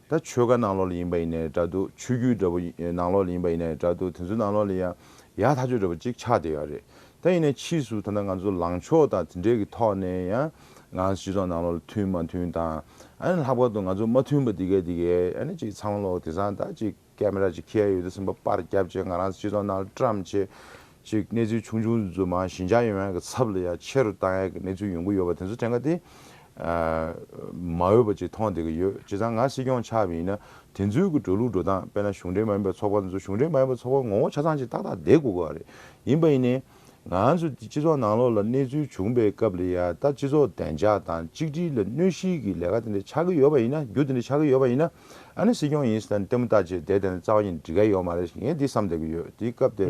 ད་ཆོལ་ཁ་ནང་ལོགས་ལ་ཡིན་པ་ཡིན་ནའི་འདྲ་འདུག་ཆོས་བརྒྱུད་འདྲ་པོ་ཡིན་ནང་ལོགས་ལ་ཡིན་པ་ཡིན་ནའི་འདྲ་འདུག་དེ་ཚོའི་ནང་ལོགས་ལ་ཡང་ཡག་ཐག་ཆོད་འདྲ་པོ་ཅིག་ཆགས་བསྡད་ཡོད་རེད། ད་ཡིན་ནའི་ཕྱིས་སུ་ད་ལྟ་ང་ཚོ་ལངས་ཕྱོགས་དང་དེ་འདྲའི་གི་ཐོག་ནས་ཡང་ང་ཚོ་སྤྱི་ཚོགས་ནང་ལོགས་ལ་མཐུན་མ་མཐུན་དང་ ཨ་ནི་ལྷག་པར་དུ་ང་ཚོ་མ་མཐུན་པ་འདི་གས་འདི་གས་ཨ་ནི་ཅིག་ཚང་མ་ལོག་དེང་སང་ད་ཅིག་ཀེ་མེ་ར་ཅིག་འཁྱེར་ཡོད་དུས་ཙམ་པ་པར་བརྒྱབ་བྱས་ང་རང་ཚོ་སྤྱི་ཚོགས་ནང་ལ་བཀྲམ་བྱས་ཅིག་གནས་ཚུལ་ཆུང་ཆུང་ཚོ་མར་ཞི་འཇགས་ཡོང་ཡག་གི་ཚབ་ལ་ཡ་ཆེ་རུ་བཏང་ཡག་གི་གནས་ཚུལ་ཡོང་གི་ཡོད་པ་དེ་ཚོ་དྲན་ག་དེ་མ་འོས་པ་ཅིག་མཐོང་བསྡད་ཀྱི་ཡོད། བྱས་ཙང་ང་སྲིད་སྐྱོང་ཆགས་པ་ཡིན་ན་དེ་ཚོའི་གི་འགྲོ་ལུགས་འགྲོ་སྟངས་དཔེར་ན་གཞུང་འབྲེལ་མ་ཡིན་པའི་ཚོགས་པ་དེ་ཚོ་གཞུང་འབྲེལ་མ་ཡིན་པའི་ཚོགས་པ་ངོ་བོ་ཆ་ཚང་ཅིག་ཏག་ཏག་བསྡད་དགོས་ཀྱི་རེད། ཡིན་པ་ཡིན་ནའི། ང་ཚོ་སྤྱི་ཚོགས་ནང་ལོགས་ལ་གནས་ཚུལ་བྱུང་པའི་སྐབས་ལ་ཡ་ད་སྤྱི་ཚོགས་བདེ་འཇགས་དང་གཅིག་སྒྲིལ་ལ་གནོད་གཞིའི་གི་ལས་ཀ་དེ་འདྲ་ཆགས་ཀྱི་ཡོད་པ་ཡིན་ན་རྒྱུ་དེ་འདྲ་ཆགས་ཀྱི་ཡོད་པ་ཡིན་ན་ཨ་ནི་སྲིད་སྐྱོང་ཡིན་ཟེར་ནས་ལྟད་མོ་ལྟ་བྱས་བསྡད་བསྡད་ན་རྩ་བ་ཉིད་འགྲིག་ག་ཡོད་མ་རེད་ངས་འདི་བསམ་བསྡད་ཀྱི་ཡོད། དེའི་སྐབས་དེར་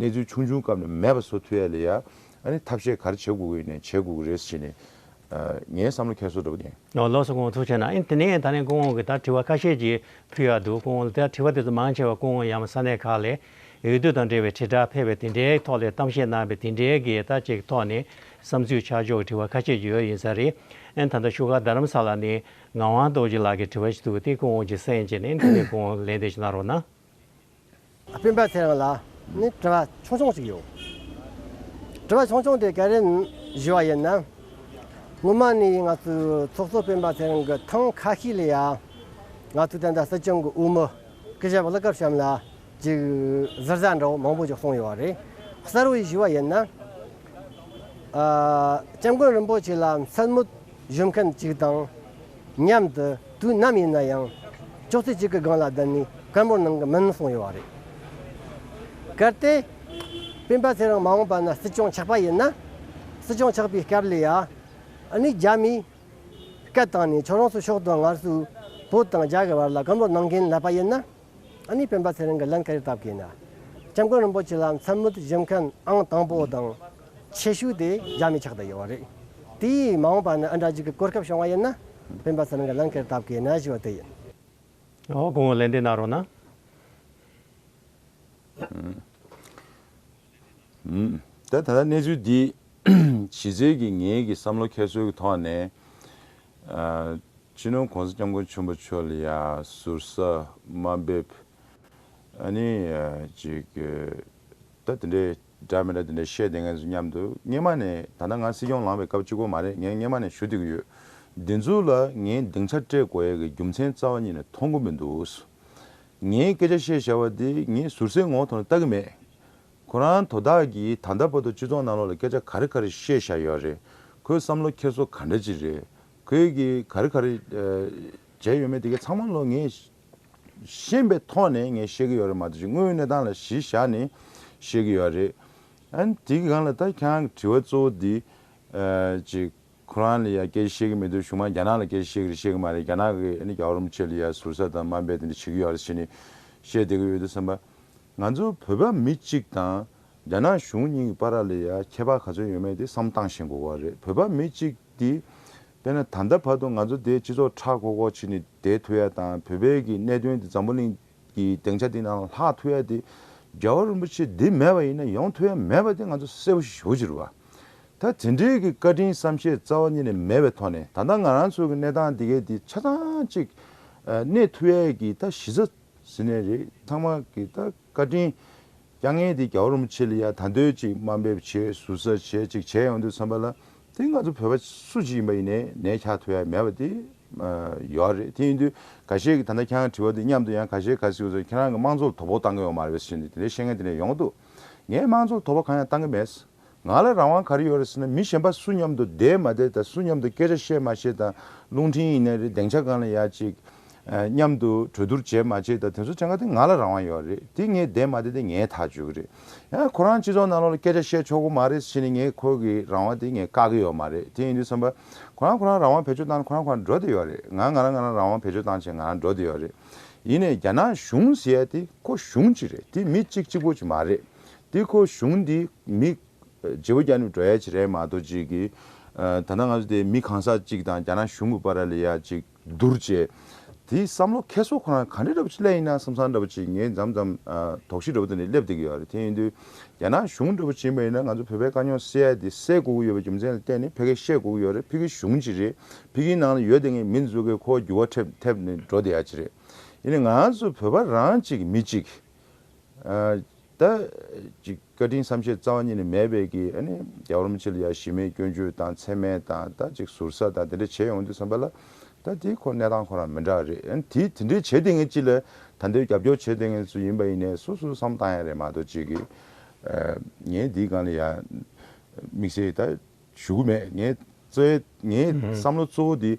གནས་ཚུལ་ཆུང་ཆུང་སྐབས་ནས་མེད་པ་བཟོ་ཐུབ་ཡ་ལ་ཡ་ཨ་ནི་ཐབས་ཤེས་ག་རེ་བྱེད་དགོས་ཀྱི་ཡིན་ནས་བྱེད་དགོས་ཀྱི་རེད་ཟེར་ནས་ངའི་བསམ་བློ་འཁྱེར་སོ་འདྲ་པོ་ཡིན། ཨོ་ལགས་སོ་སྐུ་ངོ་ཐུགས་རྗེ་གནང་། ཨིན་དེ་ནས་ད་ནས་སྐུ་ངོ་གིས་ད་དྲི་བ་ཁ་ཤས་ཅིག་ཕུལ་ཡག་འདུག་སྐུ་ངོ་ལ་ད་དྲི་བ་དེ་ཚོ་མང་ཆེ་བ་སྐུ་ངོ་ཡང་ས་གནས་ཁག་ལས་འོས་བསྡུ་དང་འབྲེལ་བའི་དྲིལ་བསྒྲགས་ཕེབས་པའི་དེ་འདྲའི་ཐོག་ལས་གཏམ་བཤད་གནང་བའི་དེ་འདྲའི་གི་ད་ཅིག་ཐོག་ནས་བསམ་ཚུལ་ཆ་འཇོག་གི་དྲི་བ་ཁ་ཤས་ཅིག་ཡོད་ཡིན་ས་རེད། ཨིན་ད་ལྟ་བཞུགས་སྒར་རྡ་རམ་ས་ལ་ནས་ངག་དབང་རྡོ་རྗེ་ལགས་ཀྱི་དྲི་བ་ཞིག་འདུག་དེ་སྐུ་ངོ་གིས་གསན་བྱས་ནས་དེ་ནས་སྐུ་ངོ་ལན་འདེབས་ཤིག་གནང་རོགས་གནང་། སྤེན་པ་ཚེ་རིང་ལ་ནི་དྲི་བ་ཆུང་ཆུང་ཞིག་ཡོད། དྲི་བ་ཆུང་ཆུང་དེ་ག་རེ་ཞུ་བ་ཡིན་ན། སྔོན་མ་ནས་ང་ཚོའི་ཚོགས་གཙོ་སྤེན་པ་ཚེ་རིང་གི་ཐེངས་ཁ་ཤས་ལ་ཡ། ང་ཚོའི་ད་ལྟ་སྲིད་སྐྱོང་གི་འོས་མི་སྐུ་ཞབས་ཀླུ་དགའ་བྱམས་ལ་ཅིག་ཟུར་ཟ་འདྲ་བོ་མང་པོ་ཅིག་གསུངས་ཡོད་པ་རེད། གསལ་བོ་ཞུ་བ་ཡིན་ན། ཨ། སྐྱབས་མགོན་རིན་པོ་ཆེ་ལ་མཚན་སྨོད་ཞུ་མཁན་གཅིག་དང་མཉམ་དུ་དུས་ནམ་ཡིན་ན་ཡང་ཅོག་ཙེ་གཅིག་གི་སྒང་ལ་བསྡད་ནས་བཀའ་མོལ་གནང་གི་མིན་གསུངས་ཡོད་པ་རེད། གལ་ཏེ་སྤེན་པ་ཚེ་རིང་མ་འོངས་པ་ན་སྲིད་སྐྱོང་ཆགས་པ་ཡིན་ན། སྲིད་སྐྱོང་ཆགས་པའི་སྐབས་ལ་ཡ། ཨ་ནི་རྒྱ་མིས་སྐད་བཏང་ནས་ཁྱོད་རང་ཚོ་ཕྱོགས་དང་ང་ཚོའི་བོད་དང་རྒྱ་གི་བར་ལ་བཀའ་མོལ་གནང་མཁན་ལབ་པ་ཡིན་ན། ཨ་ནི་སྤེན་པ་ཚེ་རིང་གིས་ལན་ག་རེ་བཏབ་གི་ཡིན་ན། སྐྱབས་མགོན་རིན་པོ་ཆེ་ལ་མཚན་སྨོད་ཞུ་མཁན་ཨང་དང་པོ་དང་ཆེ་ཤོས་དེ་རྒྱ་མི་ཆགས་བསྡད་ཡོད་པ་རེད། དེ་མ་འོངས་པ་ན་ཨ་འདྲ་ཅིག་གི་གོ་སྐབས་བྱུང་བ་ཡིན་ན་སྤེན་པ་ཚེ་རིང་གིས་ལན་ག་རེ་བཏབ་གི་ཡིན་ན་ཞུ་བ་དེ་ཡིན། ཨོ་སྐུ་ངོ་ལན་འདེབས་གནང་རོགས་གནང་། ད་ད་ལྟ་གནས་ཚུལ་འདི་གཞི་རྩའི་གི་ངའི་གི་བསམ་བློ་འཁྱེར་སྲོལ་གི་ཐོག་ནས། ཨ། སྤྱི་ནོར་༸གོང་ས་༸སྐྱབས་མགོན་ཆེན་པོ་མཆོག་ལ་ཡ་ཟུར་ཟ་དམའ་འབེབས། ཨ་ནི་ཨ་ཅིག་ཨ་ད་དེ་འདྲའི་འདྲ་མི་འདྲ་དེ་འདྲའི་བཤད་བསྡད་མཁན་ཚོ་མཉམ་དུ་སྔོན་མ་ནས་ད་ལྟ་ང་སྲིད་སྐྱོང་ལངས་པའི་སྐབས་གཅིག་པོ་མ་རེད། ངས་སྔོན་མ་ནས་ཞུ་བསྡད་ཀྱི་ཡོད། འདི་ཚོ་ལ་ངས་སྡིངས་ཆ་སྤྲད་དགོས་ཡས་ཀྱི་རྒྱུ་མཚན་རྩ་བ་ཉིད་ནས་མཐོང་གི་མི་འདུག་ངས་སྐད་ཆ་བཤད་བཞག་པ་དེ་ངས་ཟུར་ཟའི་ངོ་བོ་ཐོག་ནས་ལྟ་གི་མེད། ཁོ་རང་དོ་བདག་གིས་ད་ལྟ་བར་དུ་སྤྱི་ཚོགས་ནང་ལོགས་ལ་སྐད་ཆ་ག་རེ་ག་རེ་བཤད་བཞག་ཡོད་རེད། ཁོའི་བསམ་བློ་འཁྱེར་སོ་ག་འདྲ་ཅིག་རེད། ཁོས་གིས་ག་རེ་ག་རེ་ཨ་བྱས་ཡོད་མེད་དེ་གའི་ཚང་མ་ལོ་ངས་ཤེས་པའི་ཐོག་ནས་ངས་བཤད་ཀྱི་ཡོད་རེད་མ་གཏོགས་ཅིག་དངོས་ཡོད་གནས་སྟངས་ལ་གཞི་བཞག་ནས་བཤད་ཀྱི་ཡོད་རེད། ཨ་ནི་དེ་གི་སྒང་ལ་ད་ཁྱེད་རང་གི་དྲི་བ་གཙོ་བོ་འདི་ཨ་ཅིག་ཁོ་རང་ལ་ཡ་སྐད་ཆ་བཤད་ཀྱི་མེད་དུས་གཞུག་མ་རྒྱ་ནག་ལ་སྐད་ཆ་བཤད་ཀྱི་རེད་བཤད་ཀྱི་མ་རེད། རྒྱ་ནག་གིས་ཨ་ནི་རྒྱལ་བ་རིན་པོ་ཆེ་ལ་ཡ་ཟུར་ཟ་དང་དམའ་འབེབས་དེ་འདྲ་བྱེད་ཀྱི་ཡོད་རེད་ཟེར་ནས་བཤད་བསྡད་ཀྱི་ཡོད་དུས་ཙམ་པ། ང་ཚོ་བོད་པ་མི་གཅིག་དང་རྒྱ་ནག་གཞུང་གཉིས་ཀྱི་བར་ལ་ཡ་ཁྱད་པར་ག་ཚོད་ཡོད་མེད་དེ་བསམ་བློ་བཏང་ཤེས་དགོས་པ་རེད། བོད་པ་མི་གཅིག་དེ་དཔེར་ན་ད་ལྟ་བར་དུ་ང་ཚོ་དེ་སྤྱི་ཚོགས་ཁྲག་ཁོག་ཁོག་བྱས་ནས་བསྡད་ཐུབ་ཡ་དང་བོད་པའི་གི་གནད་དོན་དེ་འཛམ་བུ་གླིང་གི་སྡིངས་ཆ་དེ་ནང་ལ་ལྷག་ཐུབ་ཡ་དེ་རྒྱལ་བ་རིན་པོ་ཆེ་འདི་མེད་པ་ཡིན་ན་ཡོང་ཐུབ་ཡ་མེད་པ་དེ་ང་ཚོ་གསལ་པོ་ཞེ་པོ་ཅིག་རེད་བ། ད་དེ་འདྲའི་གི་བཀའ་དྲིན་བསམ་ཤེས་རྩ་བ་ཉིད་ནས་མེད་པའི་ཐོག་ནས་ད་ལྟ་ང་རང་ཚོ་གི་གནས་སྟངས་འདི་གའི་འདི་ཆ་ཚང་གཅིག་གནས་ཐུབ་ཡས་ཀྱི་ད་གཞི་རྩ་ཟེར་ནས་རེད། ཚང་མ་གི་ད་བཀའ་དྲིན་བསྐྱང་མཁན་དེ་རྒྱལ་བ་རིན་པོ་ཆེ་ལ་ཡ་ད་འདོད་ཅིག་དམའ་འབེབས་བྱས་ཟུར་ཟ་བྱས་ཅིག་བྱས་ཡོང་དུས་ཙམ་པ་ལ་དེ་ང་ཚོ་བོད་པ་སུ་ཅིག་ཡིན་པ་ཡིན་ནའི་ནད་ཁྱག་ཐུབ་ཡ་མེད་པ་དེ་ཡོད་རེད། དེ་ཡིན་དུས་ཁ་ཤས་ཀྱིས་ད་ལྟ་ཁྱེད་རང་དྲི་བ་དེ་མཉམ་དུ་ཡང་ཁ་ཤས་ག་ཟེར་ཟེར་ཁྱེད་རང་གི་དམངས་གཙོ་ལ་དོ་ཕོག་བཏང་གི་ཡོད་མ་རེད་པས་ཟེར་ནས་དེ་འདྲའི་བཤད་མཁན་དེ་འདྲ་ཡོང་གི་འདུག་ངས་དམངས་གཙོ་ལ་དོ་ཕོག་གང་ཡང་བཏང་གི་མེད། ང་ལ་རང་དབང་ག་རེ་ཡོད་རེད་ཟེར་ན་མི་གཞན་པ་སུ་མཉམ་དུ་བསྡད་མ་བསྡད་དང་སུ་མཉམ་དུ་སྐད་ཆ་བཤད་མ་བཤད་དང་རླུང་འཕྲིན་ཡིན་ནའི་རེད། སྡིངས་ཆ་སྒང་ལ་ཡ་ཅིག་མཉམ་དུ་གྲོས་བསྡུར་བྱས་མ་བྱས་དང་དེ་ཚོ་ཅང་ག་དེ་ང་ལ་རང་དབང་ཡོད་རེད། དེ་ངས་བསྡད་མ་བསྡད་དེ་ངས་ཐག་གཅོད་ཀྱི་རེད། ཡང་ཁོ་རང་སྤྱི་ཚོགས་ནང་ལོགས་ལ་སྐད་ཆ་བཤད་ཆོག་གི་མ་རེད་ཟེར་ནས་ངས་ཁོ་གི་རང་དབང་དེ་ངས་བཀག་གི་ཡོད་མ་རེད། དེ་ཡིན་དུས་ཙམ་པ་ཁོ་རང་ཁོ་རང་རང་དབང་བེད་སྤྱོད་བཏང་ནས་ཁོ་རང་ཁོ་རང་འགྲོ་བསྡད་ཡོད་རེད། ང་ང་རང་ང་རང་རང་དབང་བེད་སྤྱོད་བཏང་བྱས་ང་རང་འགྲོ་བསྡད་ཡོད་རེད། ཡིན་ནའི་རྒྱ་ནག་གཞུང་ཟེར་ཡ་དེ་ཁོ་གཞུང་གཅིག་རེད། དེ་མི་གཅིག་གཅིག་པོ་གཅིག་མ་རེད། དེ་ཁོ་གཞུང་འདི་མི་བརྗེ་པོ་རྒྱག་ནས་འགྲོ་ཡ་ཅིག་རེད་མ་གཏོགས་ཅིག་གི་ད་ལྟ་ང་ཚོ་དེ་མི་གང་ཟག་གཅིག་དང་རྒྱ་ནག་གཞུང་གི་བར་ལ་ཡ་ཅིག་བསྡུར་བྱས་དེ་བསམ་བློ་འཁྱེར་སོ་ཁོ་རང་ག་འདྲ་འདྲ་པོ་ཅིག་སླེབས་ཡིན་ན་བསམ་བསམ་འདྲ་པོ་ཅིག་ངས་མཚམས་མཚམས་དོགས་གཞི་འདྲ་པོ་དེ་ནས་སླེབས་བསྡད་ཀྱི་ཡོད་རེད། དེ་ཡིན་དུས་རྒྱ་ནག་གཞུང་འདྲ་པོ་ཅིག་ཡིན་པ་ཡིན་ན་ང་ཚོ་བོད་པའི་དཀའ་རྙོག་སེལ་ཡ་དེ་སེལ་དགོས་ཀྱི་ཡོད་པའི་རྒྱུ་མཚན་ལ་བརྟེན་ནས་ཕ་གིར་བཤད་དགོས་ཀྱི་ཡོད་རེད། ཕ་གིའི་གཞུང་ཅིག་རེད། ཕ་གིའི་ནང་ལ་ཡོད་བསྡད་མཁན་མི་འདི་ཚོ་གིས་ཁོ་འགྱུར་བ་ཐེབས་ཐེབས་ནས་འགྲོ་བསྡད་ཡ་ཅིག་རེད། ཡིན་ནའི་ང་ཚོ་བོད་པ་རང་གཅིག་མི་གཅིག་ཨ་ད་ཅིག་བཀའ་དྲིན་བསམ་ཤེས་རྩ་བ་ཉིད་ནས་མེད་པའི་གི་ཨ་ནི་རྒྱལ་བ་རིན་པོ་ཆེ་ལ་ཡ་གཞི་མེད་སྐྱོན་བརྗོད་དང་མཚན་སྨད་དང་ད་ཅིག་ཟུར་ཟ་དང་དེ་འདྲ་བྱས་ཡོང་དུས་ཙམ་པ་ལ་ ད་དེ་ཁོ་གནས་སྟངས་ཁོ་རང་མི་འདྲ་བ་རེད། ཨ་ནི་དེ་དེ་འདྲའི་བྱེད་བསྡད་མཁན་ཅིག་ལ་ད་ལྟའི་རྒྱབ་སྐྱོར་བྱེད་བསྡད་མཁན་ཚོ་ཡིན་པ་ཡིན་ནའི་སོ་སོ་བསམ་བཏང་ཡ་རེད་མ་གཏོགས་ཅིག་གི་ཨ་ངས་འདིའི་སྒང་ལ་ཡ་དམིགས་བསལ་ད་ཞུ་གི་མེད། ངས་གཙོ་ངའི་ཨུ་ཧུ། བསམ་བློ་གཙོ་བོ་དེ་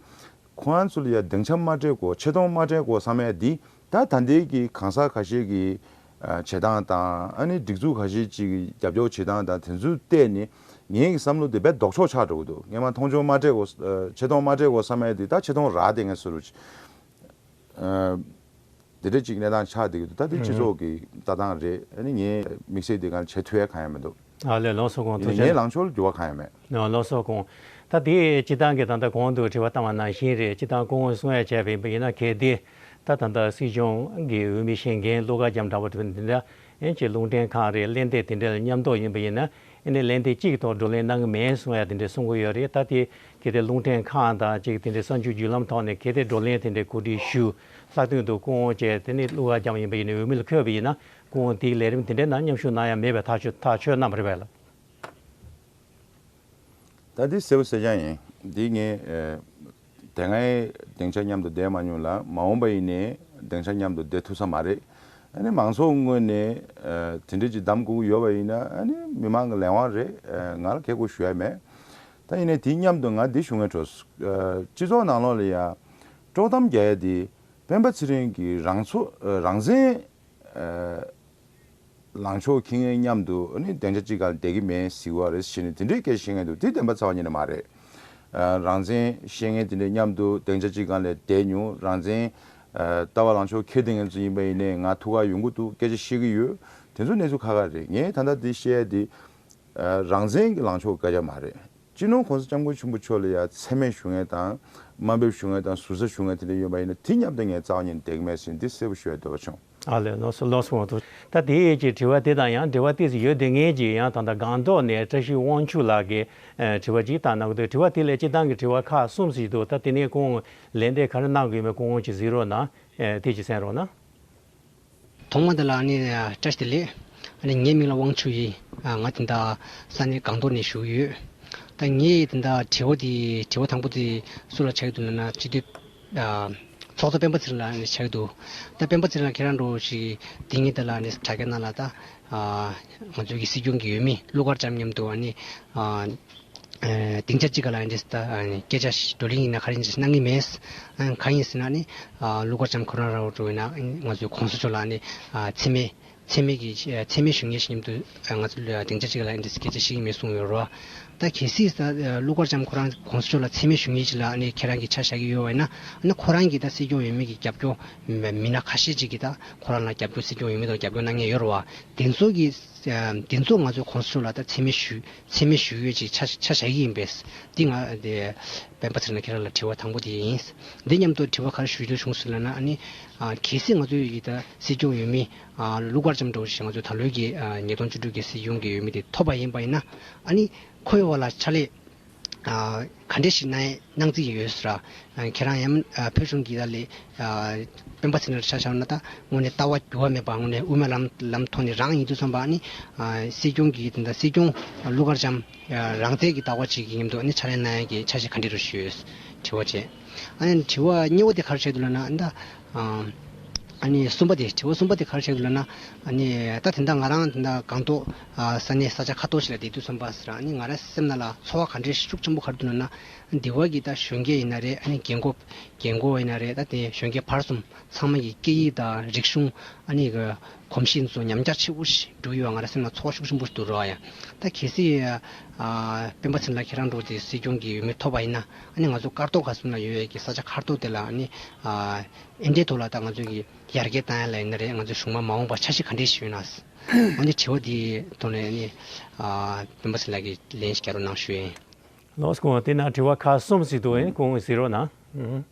ཁོ་རང་ཚོ་ལ་ཡ་སྡིངས་ཆ་མ་སྤྲད་གོ་ཆེ་མཐོང་མ་སྤྲད་གོ་བསམ་ཡ་འདི་ད་ད་ལྟའི་གི་གང་ཟག་ཁ་ཤས་ཀྱི་ཨ་བྱེད་སྟངས་དང་ཨ་ནི་སྒྲིག་འཛུགས་ཁ་ཤས་ཅིག་གི་རྒྱབ་སྐྱོར་བྱེད་སྟངས་དང་དེ་ཚོ་བལྟས་ནས་ངའི་བསམ་བློ་དེ་དཔེ་ལྡོག་ཕྱོགས་ཆགས་འགྲོ་གི་འདུག་ངས་མ་མཐོང་ཆུང་མ་སྤྲད་གོ་ཨ་ཆེ་མཐོང་མ་སྤྲད་གོ་བསམ་ཡ་དེ་ད་ཆེ་མཐོང་རག་བསྡད་མཁན་བཟོ་འདྲ་ཅིག་ཨ་དེ་འདྲ་ཅིག་གནས་སྟངས་ཆགས་བསྡད་ཀྱི་འདུག་ད་དེ་སྤྱི་ཚོགས་ཀྱི་ལྟ་སྟངས་རེད། ཨ་ནི་ངས་དམིགས་བསལ་དེ་ག་བྱེད་ཐུབ་ཡ་གང་ཡང་མི་འདུག་ཨ་ལས། ལགས་སོ། ཁོང་ཐུགས་རྗེ་ཆེ། ངའི་ལངས་ཕྱོགས་ལ་འགྱུར་བ་གང་ཡང་མེད། ཨ་ལགས་སོ། ཁོང་ད་དེ་སྤྱི་བཏང་གི་ད་ལྟ་གོང་དུ་དྲི་བ་བཏང་བ་ནང་བཞིན་རེད། སྤྱི་བཏང་སྐུ་ངོ་གསུང་ཡ་བྱས་པ་ཡིན་པ་ཡིན་ན་གལ་ཏེ་ད་ད་ལྟ་སྲིད་སྐྱོང་གི་འོས་མི་བཞེངས་མཁན་བློ་དགའ་རྒྱམ་འདྲ་པོ་དེ་འདྲ་ཨེ་ཅིག་རླུང་འཕྲིན་ཁང་རེད། ལན་འདེབས་དེ་འདྲ་ལ་མཉམ་འདོགས་ཡིན་པ་ཡིན་ན་ཨེ་ནི་ལན་འདེབས་གཅིག་ཐོག་བགྲོ་གླེང་གནང་གི་མེད་གསུང་ཡ་དེ་འདྲ་གསུང་གི་ཡོད་རེད། ད་དེ་གལ་ཏེ་རླུང་འཕྲིན་ཁང་དང་ཅིག་དེ་འདྲའི་གསར་འགྱུར་བརྒྱུད་ལམ་ཐོག་ནས་གལ་ཏེ་བགྲོ་གླེང་དེ་འདྲའི་གོ་སྒྲིག་ཞུ། ལྷག་དོན་དུ་སྐུ་ངོ་བཅས་དེ་ནི་བློ་དགའ་རྒྱམ་ཡིན་པ་ཡིན་ན་འོས་མི་ལ་འཁོད་པ་ཡིན་ན་སྐུ་ངོ་དེའི་ལས་རིམ་དེ་འདྲའི་ནང་མཉམ་ཞུགས་གནང་ཡ་མེད་པའི་ཐག་གཅོད་ཐག་ཆོད་གནང་བ་རེད་པས་ལགས། ད་འདི་གསལ་པོ་གསལ་རྐྱང་ཡིན། འདི་ངས་ཨ་དེ་སྔའི་སྡིངས་ཆ་མཉམ་དུ་བསྡད་མ་མྱོང་ལ་མ་འོངས་པ་ཡིན་ནའི་སྡིངས་ཆ་མཉམ་དུ་བསྡད་ཐུབ་ས་མ་རེད། ཨ་ནི་མང་ཚོགས་ངོས་ནས་ཨ་དེ་འདྲ་ཅིག་གདམ་དགོས་ཀྱི་ཡོད་པ་ཡིན་ན་ཨ་ནི་མི་མང་གི་ལས་དབང་རེད། ཨ་ང་ལ་གལ་དགོས་ཞུ་ཡ་མེད། ད་ཡིན་ནའི་དེའི་མཉམ་དུ་ང་འདི་ཞུ་ངེས་འཕྲོ། ཨ་སྤྱི་ཚོགས་ནང་ལོགས་ལ་ཡ་དཀྲོག་གཏམ་རྒྱག་ཡ་དེ་སྤེན་པ་ཚེ་རིང་གི་རང་ཚོ་ཨ་རང་བཙན་ཨ་ལངས་ཕྱོགས་འཁྱེར་མཁན་མཉམ་དུ་ཨ་ནི་སྡིངས་ཆ་གཅིག་སྒང་ལ་བསྡད་ཀྱི་མེད་ཟེར་བ་རེད་ཟེར་ནས་དེ་འདྲའི་སྐད་བཤད་མཁན་འདུག་དེ་བདེན་པ་རྩ་བ་ཉིད་ནས་མ་རེད། ཨ་རང་བཙན་བཤད་མཁན་དེ་འདྲའི་མཉམ་དུ་སྡིངས་ཆ་གཅིག་སྒང་ལ་བསྡད་མྱོང་། རང་བཙན་ཨ་ལྟ་བ་ལངས་ཕྱོགས་འཁྱེར་བསྡད་མཁན་ཚོ་ཡིན་པ་ཡིན་ནའི་ང་ཐུག་ག་ཡོང་གི་འདུག་སྐད་ཆ་བཤད་ཀྱི་ཡོད། དེ་ཚོ་གནས་ཚུལ་ཁག་ཁག་རེད། ངས་ད་ལྟ་འདི་བཤད་ཡ་དེ་ཨ་རང་བཙན་གྱི་ལངས་ཕྱོགས་སྐད་ཆ་མ་རེད། སྤྱི་ནོར་༸གོང་ས་༸སྐྱབས་མགོན་ཆེན་པོ་མཆོག་ལ་ཡ་མཚན་སྨད་ཞུ་མཁན་དང་དམའ་འབེབས་ཞུ་མཁན་དང་ཟུར་ཟ་ཞུ་མཁན་དེ་འདྲ་ཡོད་པ་ཡིན་ན་དེ་མཉམ་དུ་ངས་རྩ་བ་ཉིད་ནས་བསྡད་ཀྱི་མེད་ཟེར་འདི་གསལ་པོ་ཞུ་ཡ་འདོད་པ་བྱུང་། ཨ་ལས། ལགས་སོ། ལགས་སོ། ད་དེའི་ཀྱི་དྲི་བ་དེ་དང་ཡང་འབྲེལ་བ་ཏོག་ཙམ་ཡོད་དེ། ངས་ཀྱི་ཡང་ད་ལྟ་སྒང་ཏོག་ནས་བཀྲ་ཤིས་དབང་ཕྱུག་ལགས་ཀྱིས་ཨ་དྲི་བ་ཅིག་བཏང་གནང་གི་འདུག་དྲི་བ་དེ་ལས་སྤྱིར་བཏང་གི་དྲི་བ་ཁག་གསུམ་ཞིག་འདུག་ད་དེ་ནས་ཁོང་ལན་འདེབས་ག་རེ་གནང་དགོས་མེད་ཁོང་ཅིག་གཟིགས་རོགས་གནང་། ཨ་དེ་ཅིག་གསན་རོགས་གནང་། ཐོག་མ་དེ་ལ་ཨ་ནི་བཀྲ་ཤིས་བདེ་ལེགས། ཨ་ནི་ངའི་མིང་ལ་དབང་ཕྱུག་ཡིན། ཨ་ང་དེ་འདྲ་ས་གནས་སྒང་ཏོག་ནས་བཞུགས་ཡོད། ད་ངའི་དེ་འདྲ་དྲི་བ་དེ་དྲི་བ་དང་པོ་དེ་སུ་ལ་བྱ་གི་འདུག་ལབ་ན་སྤྱི་འཐུས་ཨ་ཚོགས་གཙོ་སྤེན་པ་ཚེ་རིང་ལ་ཨ་ནི་བྱ་གི་འདུག་ད་སྤེན་པ་ཚེ་རིང་ལགས་ཁྱེད་རང་འདྲ་བོ་ཞིག་དེ་ངས་དེ་ལ་ཨ་ནི་དྲ་རྒྱ་ནང་ལ་ད་ཨ་ང་ཚོའི་གི་སྲིད་སྐྱོང་གི་འོས་མི་ཀླུ་མཁར་བྱམས་མཉམ་དུ་ཨ་ནི་ཨ། ཨ་སྡིངས་ཆ་གཅིག་སྒང་ལ་ཨ་ནི་ད་ཨ་ནི་སྐད་ཆ་བགྲོ་གླེང་ཡིན་ན་ག་རེ་ཡིན་ན་གནང་གི་མེད། ཨ་གང་ཡིན་ཟེར་ན་ནི་ཨ་ཀླུ་མཁར་བྱམས་ཁོ་རང་རང་འགྲོ་ཡིན་ན་ང་ཚོའི་༸གོང་ས་མཆོག་ལ་ནི་ཨ་མཚན་སྨད་མཚན་སྨད་ཀྱི་ཨ་མཚན་སྨད་ཞུ་མཁན་ཞིག་མཉམ་དུ་ཨ་ང་ཚོ་ལ་སྡིངས་ཆ་གཅིག་ལ་ཨ་ནི་སྐད་ཆ་བཤད་ཀྱི་མེད་གསུངས་ཡོད་རེད་བ། ད་གལ་སྲིད་ད་ཨ་ཀླུ་མཁར་བྱམས་ཁོ་རང་༸གོང་ས་མཆོག་ལ་མཚན་སྨད་ཞུ་མཁན་ཞིག་ལ་ཨ་ནི་ཁྱེད་རང་གིས་ཆ་བཞག་གི་ཡོད་པ་ཡིན་ན་ཨ་ནི་ཁོ་རང་གིས་ད་སྲིད་སྐྱོང་འོས་མི་གི་རྒྱབ་སྐྱོར་མི་སྣ་ཁ་ཤས་ཅིག་གིས་ད་ཁོ་རང་ལ་རྒྱབ་སྐྱོར་སྲིད་སྐྱོང་འོས་མི་དང་རྒྱབ་སྐྱོར་གནང་མཁན་ཡོད་རེད་བ། དེ་ཚོ་གིས་ཨ་དེ་ཚོ་ང་ཚོའི་༸གོང་ས་མཆོག་ལ་ད་མཚན་སྨད་ཞུ་མཚན་སྨད་ཞུ་ཡོད་ཅེས་ཆ་ཆ་བཞག་གི་ཡིན་པས། འདི་ང་དེ་སྤེན་པ་ཚེ་རིང་ཁྱེད་རང་ལ་དྲི་བ་དང་པོ་དེ་ཡིན། འདི་མཉམ་དུ་དྲི་བ་ག་རེ་ཞུ་རྒྱུ་བྱུང་སོང་ལབ་ན་ཨ་ནི་ཨ་གལ་སྲིད་ང་ཚོའི་ཡི་ད་སྲིད་སྐྱོང་འོས་མི་ཨ་ཀླུ་མཁར་བྱམས་འདྲ་བོ་ཞིག་ང་ཚོའི་ད་ལོའི་གི་ཨ་ཉིས་སྟོང་བཅུ་དྲུག་གི་སྲིད་སྐྱོང་གི་འོས་མི་དེ་ཐོབ་པ་ཡིན་པ་ཡིན་ན་ཨ་ནི་ཁོའི་འོག་ལ་ཕྱག་ལས་ཨ་ག་འདྲས་ཤིག་གནང་གནང་རྩིས་ཡོད་ཟེར། ཨ་ཁྱེད་རང་ཡང་ཨ་བོད་གཞུང་གི་ད་ལས་ཨ་སྤེན་པ་ཚེ་རིང་ལ་ཆ་བཞག་ན་ད་དངོས་གནས་ལྟ་བ་འགྱུར་བ་མེད་པ་དངོས་གནས་དབུ་མའི་ལམ་ལམ་ཐོག་ནས་རང་ཡིན་དུས་ཙམ་པ་ཨ་ནི་ཨ་སྲིད་སྐྱོང་གི་ད་སྲིད་སྐྱོང་ཀླུ་མཁར་བྱམས་ཨ་རང་བཙན་གྱི་ལྟ་བ་ཅིག་གི་མཉམ་དུ་ཨ་ནི་ཕྱག་ལས་གནང་ཡ་གི་འཆར་གཞི་ག་འདྲས་རེད་ཞུས་དྲི་བ་བྱས། ཨ་ནི་དྲི་བ་གཉིས་པ་དེ་ག་རེ་བྱས་འདུག་ལབ་ན་ཨ་ནི་ད་ཨ་ཨ་ནི་གསུམ་པ་དེ་དྲི་བ་གསུམ་པ་དེ་ག་རེ་བྱས་འདུག་ལབ་ན་ཨ་ནི་ད་དེ་འདྲ་ང་རང་དེ་འདྲ་སྒང་ཏོག་ཨ་ས་གནས་ས་ཆ་ཁ་ཐོར་ཞིག་ལ་བསྡད་དུས་ཙམ་པ་ཟེར་ཨ་ནི་ང་རང་སེམས་ནང་ལ་ཚོར་བ་ག་འདྲས་ཤུགས་ཆེན་པོ་ག་རེ་འདུག་ལབ་ན་འདི་བ་གི་ད་གཞོན་སྐྱེས་ཡིན་ན་རེད། ཨ་ནི་རྒན་གོག་རྒན་གོག་ཡིན་ན་རེད། ད་དེ་གཞོན་སྐྱེས་བར་གསུམ་ཚང་མ་གི་སྐད་ཡིག་དང་རིག་གཞུང་ཨ་ནི་གི་གོམས་གཤིས་ཚོ་ཉམས་ཆག་ཆེ་པོ་ཞིག་འགྲོ་ཡོད་པ་ང་རང་སེམས་ལ་ཚོར་བ་ཤུགས་ཆེན་པོ་ཞིག་འདུག་རོགས་ཡ། ད་གལ་སྲིད་ཨ་སྤེན་པ་ཚེ་རིང་ལགས་ཁྱེད་རང་འགྲོ་དེ་སྲིད་སྐྱོང་གི་འོས་མི་ཐོབ་པ་ཡིན་ན་ཨ་ནི་ང་ཚོ་སྐར་ཐོག་ག་གསུམ་ལ་ཡོད་པའི་གི་ས་ཆ་ཁ་ཐོར་དེ་ལ་ཨ་ནི་ཨ་ཨེ་འདྲའི་ཐོག་ལ་ད་ང་ཚོ་གི་ཡར་རྒྱས་བཏང་ཡ་ལ་ཡིན་ན་རེད། ང་ཚོ་གཞུང་མ་མ་འོངས་པ་འཆར་གཞི་ག་འདྲས་ཞིག་ཡོད་ན། ཨ་ནི་དྲི་བ་དེའི་ཐོག་ནས་ཨ་ནི་ཨ་སྤེན་པ་ཚེ་རིང་ལགས་ཀྱིས་ལན་ཞིག་རྒྱག་རོགས་གནང་ཞུ་ཡིན། ལགས་སོ། ཁོང་དེ་ན་དྲི་བ་ཁག་གསུམ་ཞིག་འདུག་ཨེ་ཁོང་གཟིགས་རོགས་གནང་། ཨུ།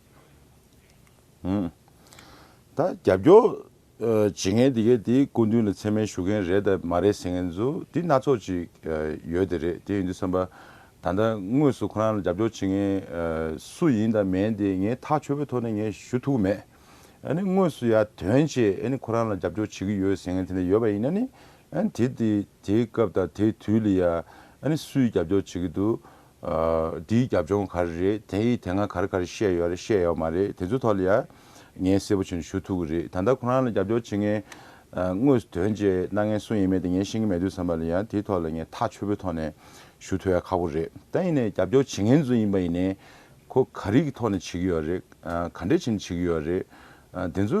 ཨུ། ད་རྒྱབ་སྐྱོར་ཨ་བྱེད་མཁན་དེ་གས་དེའི་སྐུ་མདུན་ལ་མཚན་སྨད་ཞུ་མཁན་རེད་དང་མ་རེད་ཟེར་མཁན་ཚོ་དེ་སྣ་ཚོགས་ཅིག་ཨ་ཡོད་དེ་རེད། དེ་ཡིན་དུས་ཙམ་པ་ད་ལྟ་དངོས་སུ་ཁོ་རང་ལ་རྒྱབ་སྐྱོར་བྱེད་མཁན་ཨ་སུ་ཡིན་དང་མིན་དེ་ངས་ཐག་ཆོད་པོའི་ཐོག་ནས་ངས་ཞུ་ཐུབ་ཀྱི་མེད། ཨ་ནི་དངོས་སུ་ཡར་ཐོན་བྱས་ཨ་ནི་ཁོ་རང་ལ་རྒྱབ་སྐྱོར་བྱེད་ཀྱི་ཡོད་ཟེར་མཁན་དེ་འདྲ་ཡོད་པ་ཡིན་ན་ནི་ཨ་ནི་དེ་དེ་དེའི་སྐབས་དང་དེའི་དུས་ལ་ཡ་ཨ་ནི་སུའི་རྒྱབ་སྐྱོར་བྱེད་ཀྱི་འདུག་ཨ་འདིའི་རྒྱབ་ལྗོངས་ག་རེ་རེད། དེའི་དེ་སྔ་ག་རེ་ག་རེ་བཤད་ཡོད་རེད། བཤད་ཡོད་མ་རེད། དེ་ཚོའི་ཐོག་ལ་ཡ་ངས་གསལ་པོ་བྱས་ནས་ཞུ་ཐུབ་ཀྱི་རེད། ད་ལྟ་ཁོ་རང་ལ་རྒྱབ་སྐྱོར་བྱེད་མཁན་ཨ་དངོས་སུ་དོན་བྱས་གནང་མཁན་སུ་ཡིན་མིན་དེ་ངས་ཤེས་ཀྱི་མེད་དུས་ཙམ་པ་ལ་ཡ་དེའི་ཐོག་ལ་ངས་ཐག་ཆོད་པོའི་ཐོག་ནས་ཞུ་ཐུབ་ཡ་ཁག་པོ་རེད། ད་ཡིན་ནའི་རྒྱབ་སྐྱོར་བྱེད་མཁན་ཚོ་ཡིན་པ་ཡིན་ནའི་ཁོ་ག་རེ་གི་ཐོག་ནས་བྱེད་ཀྱི་ཡོད་རེད། ཨ་ག་འདྲས་བྱས་ནས་བྱེད་ཀྱི་ཡོད་རེད། ཨ་དེ་ཚོ་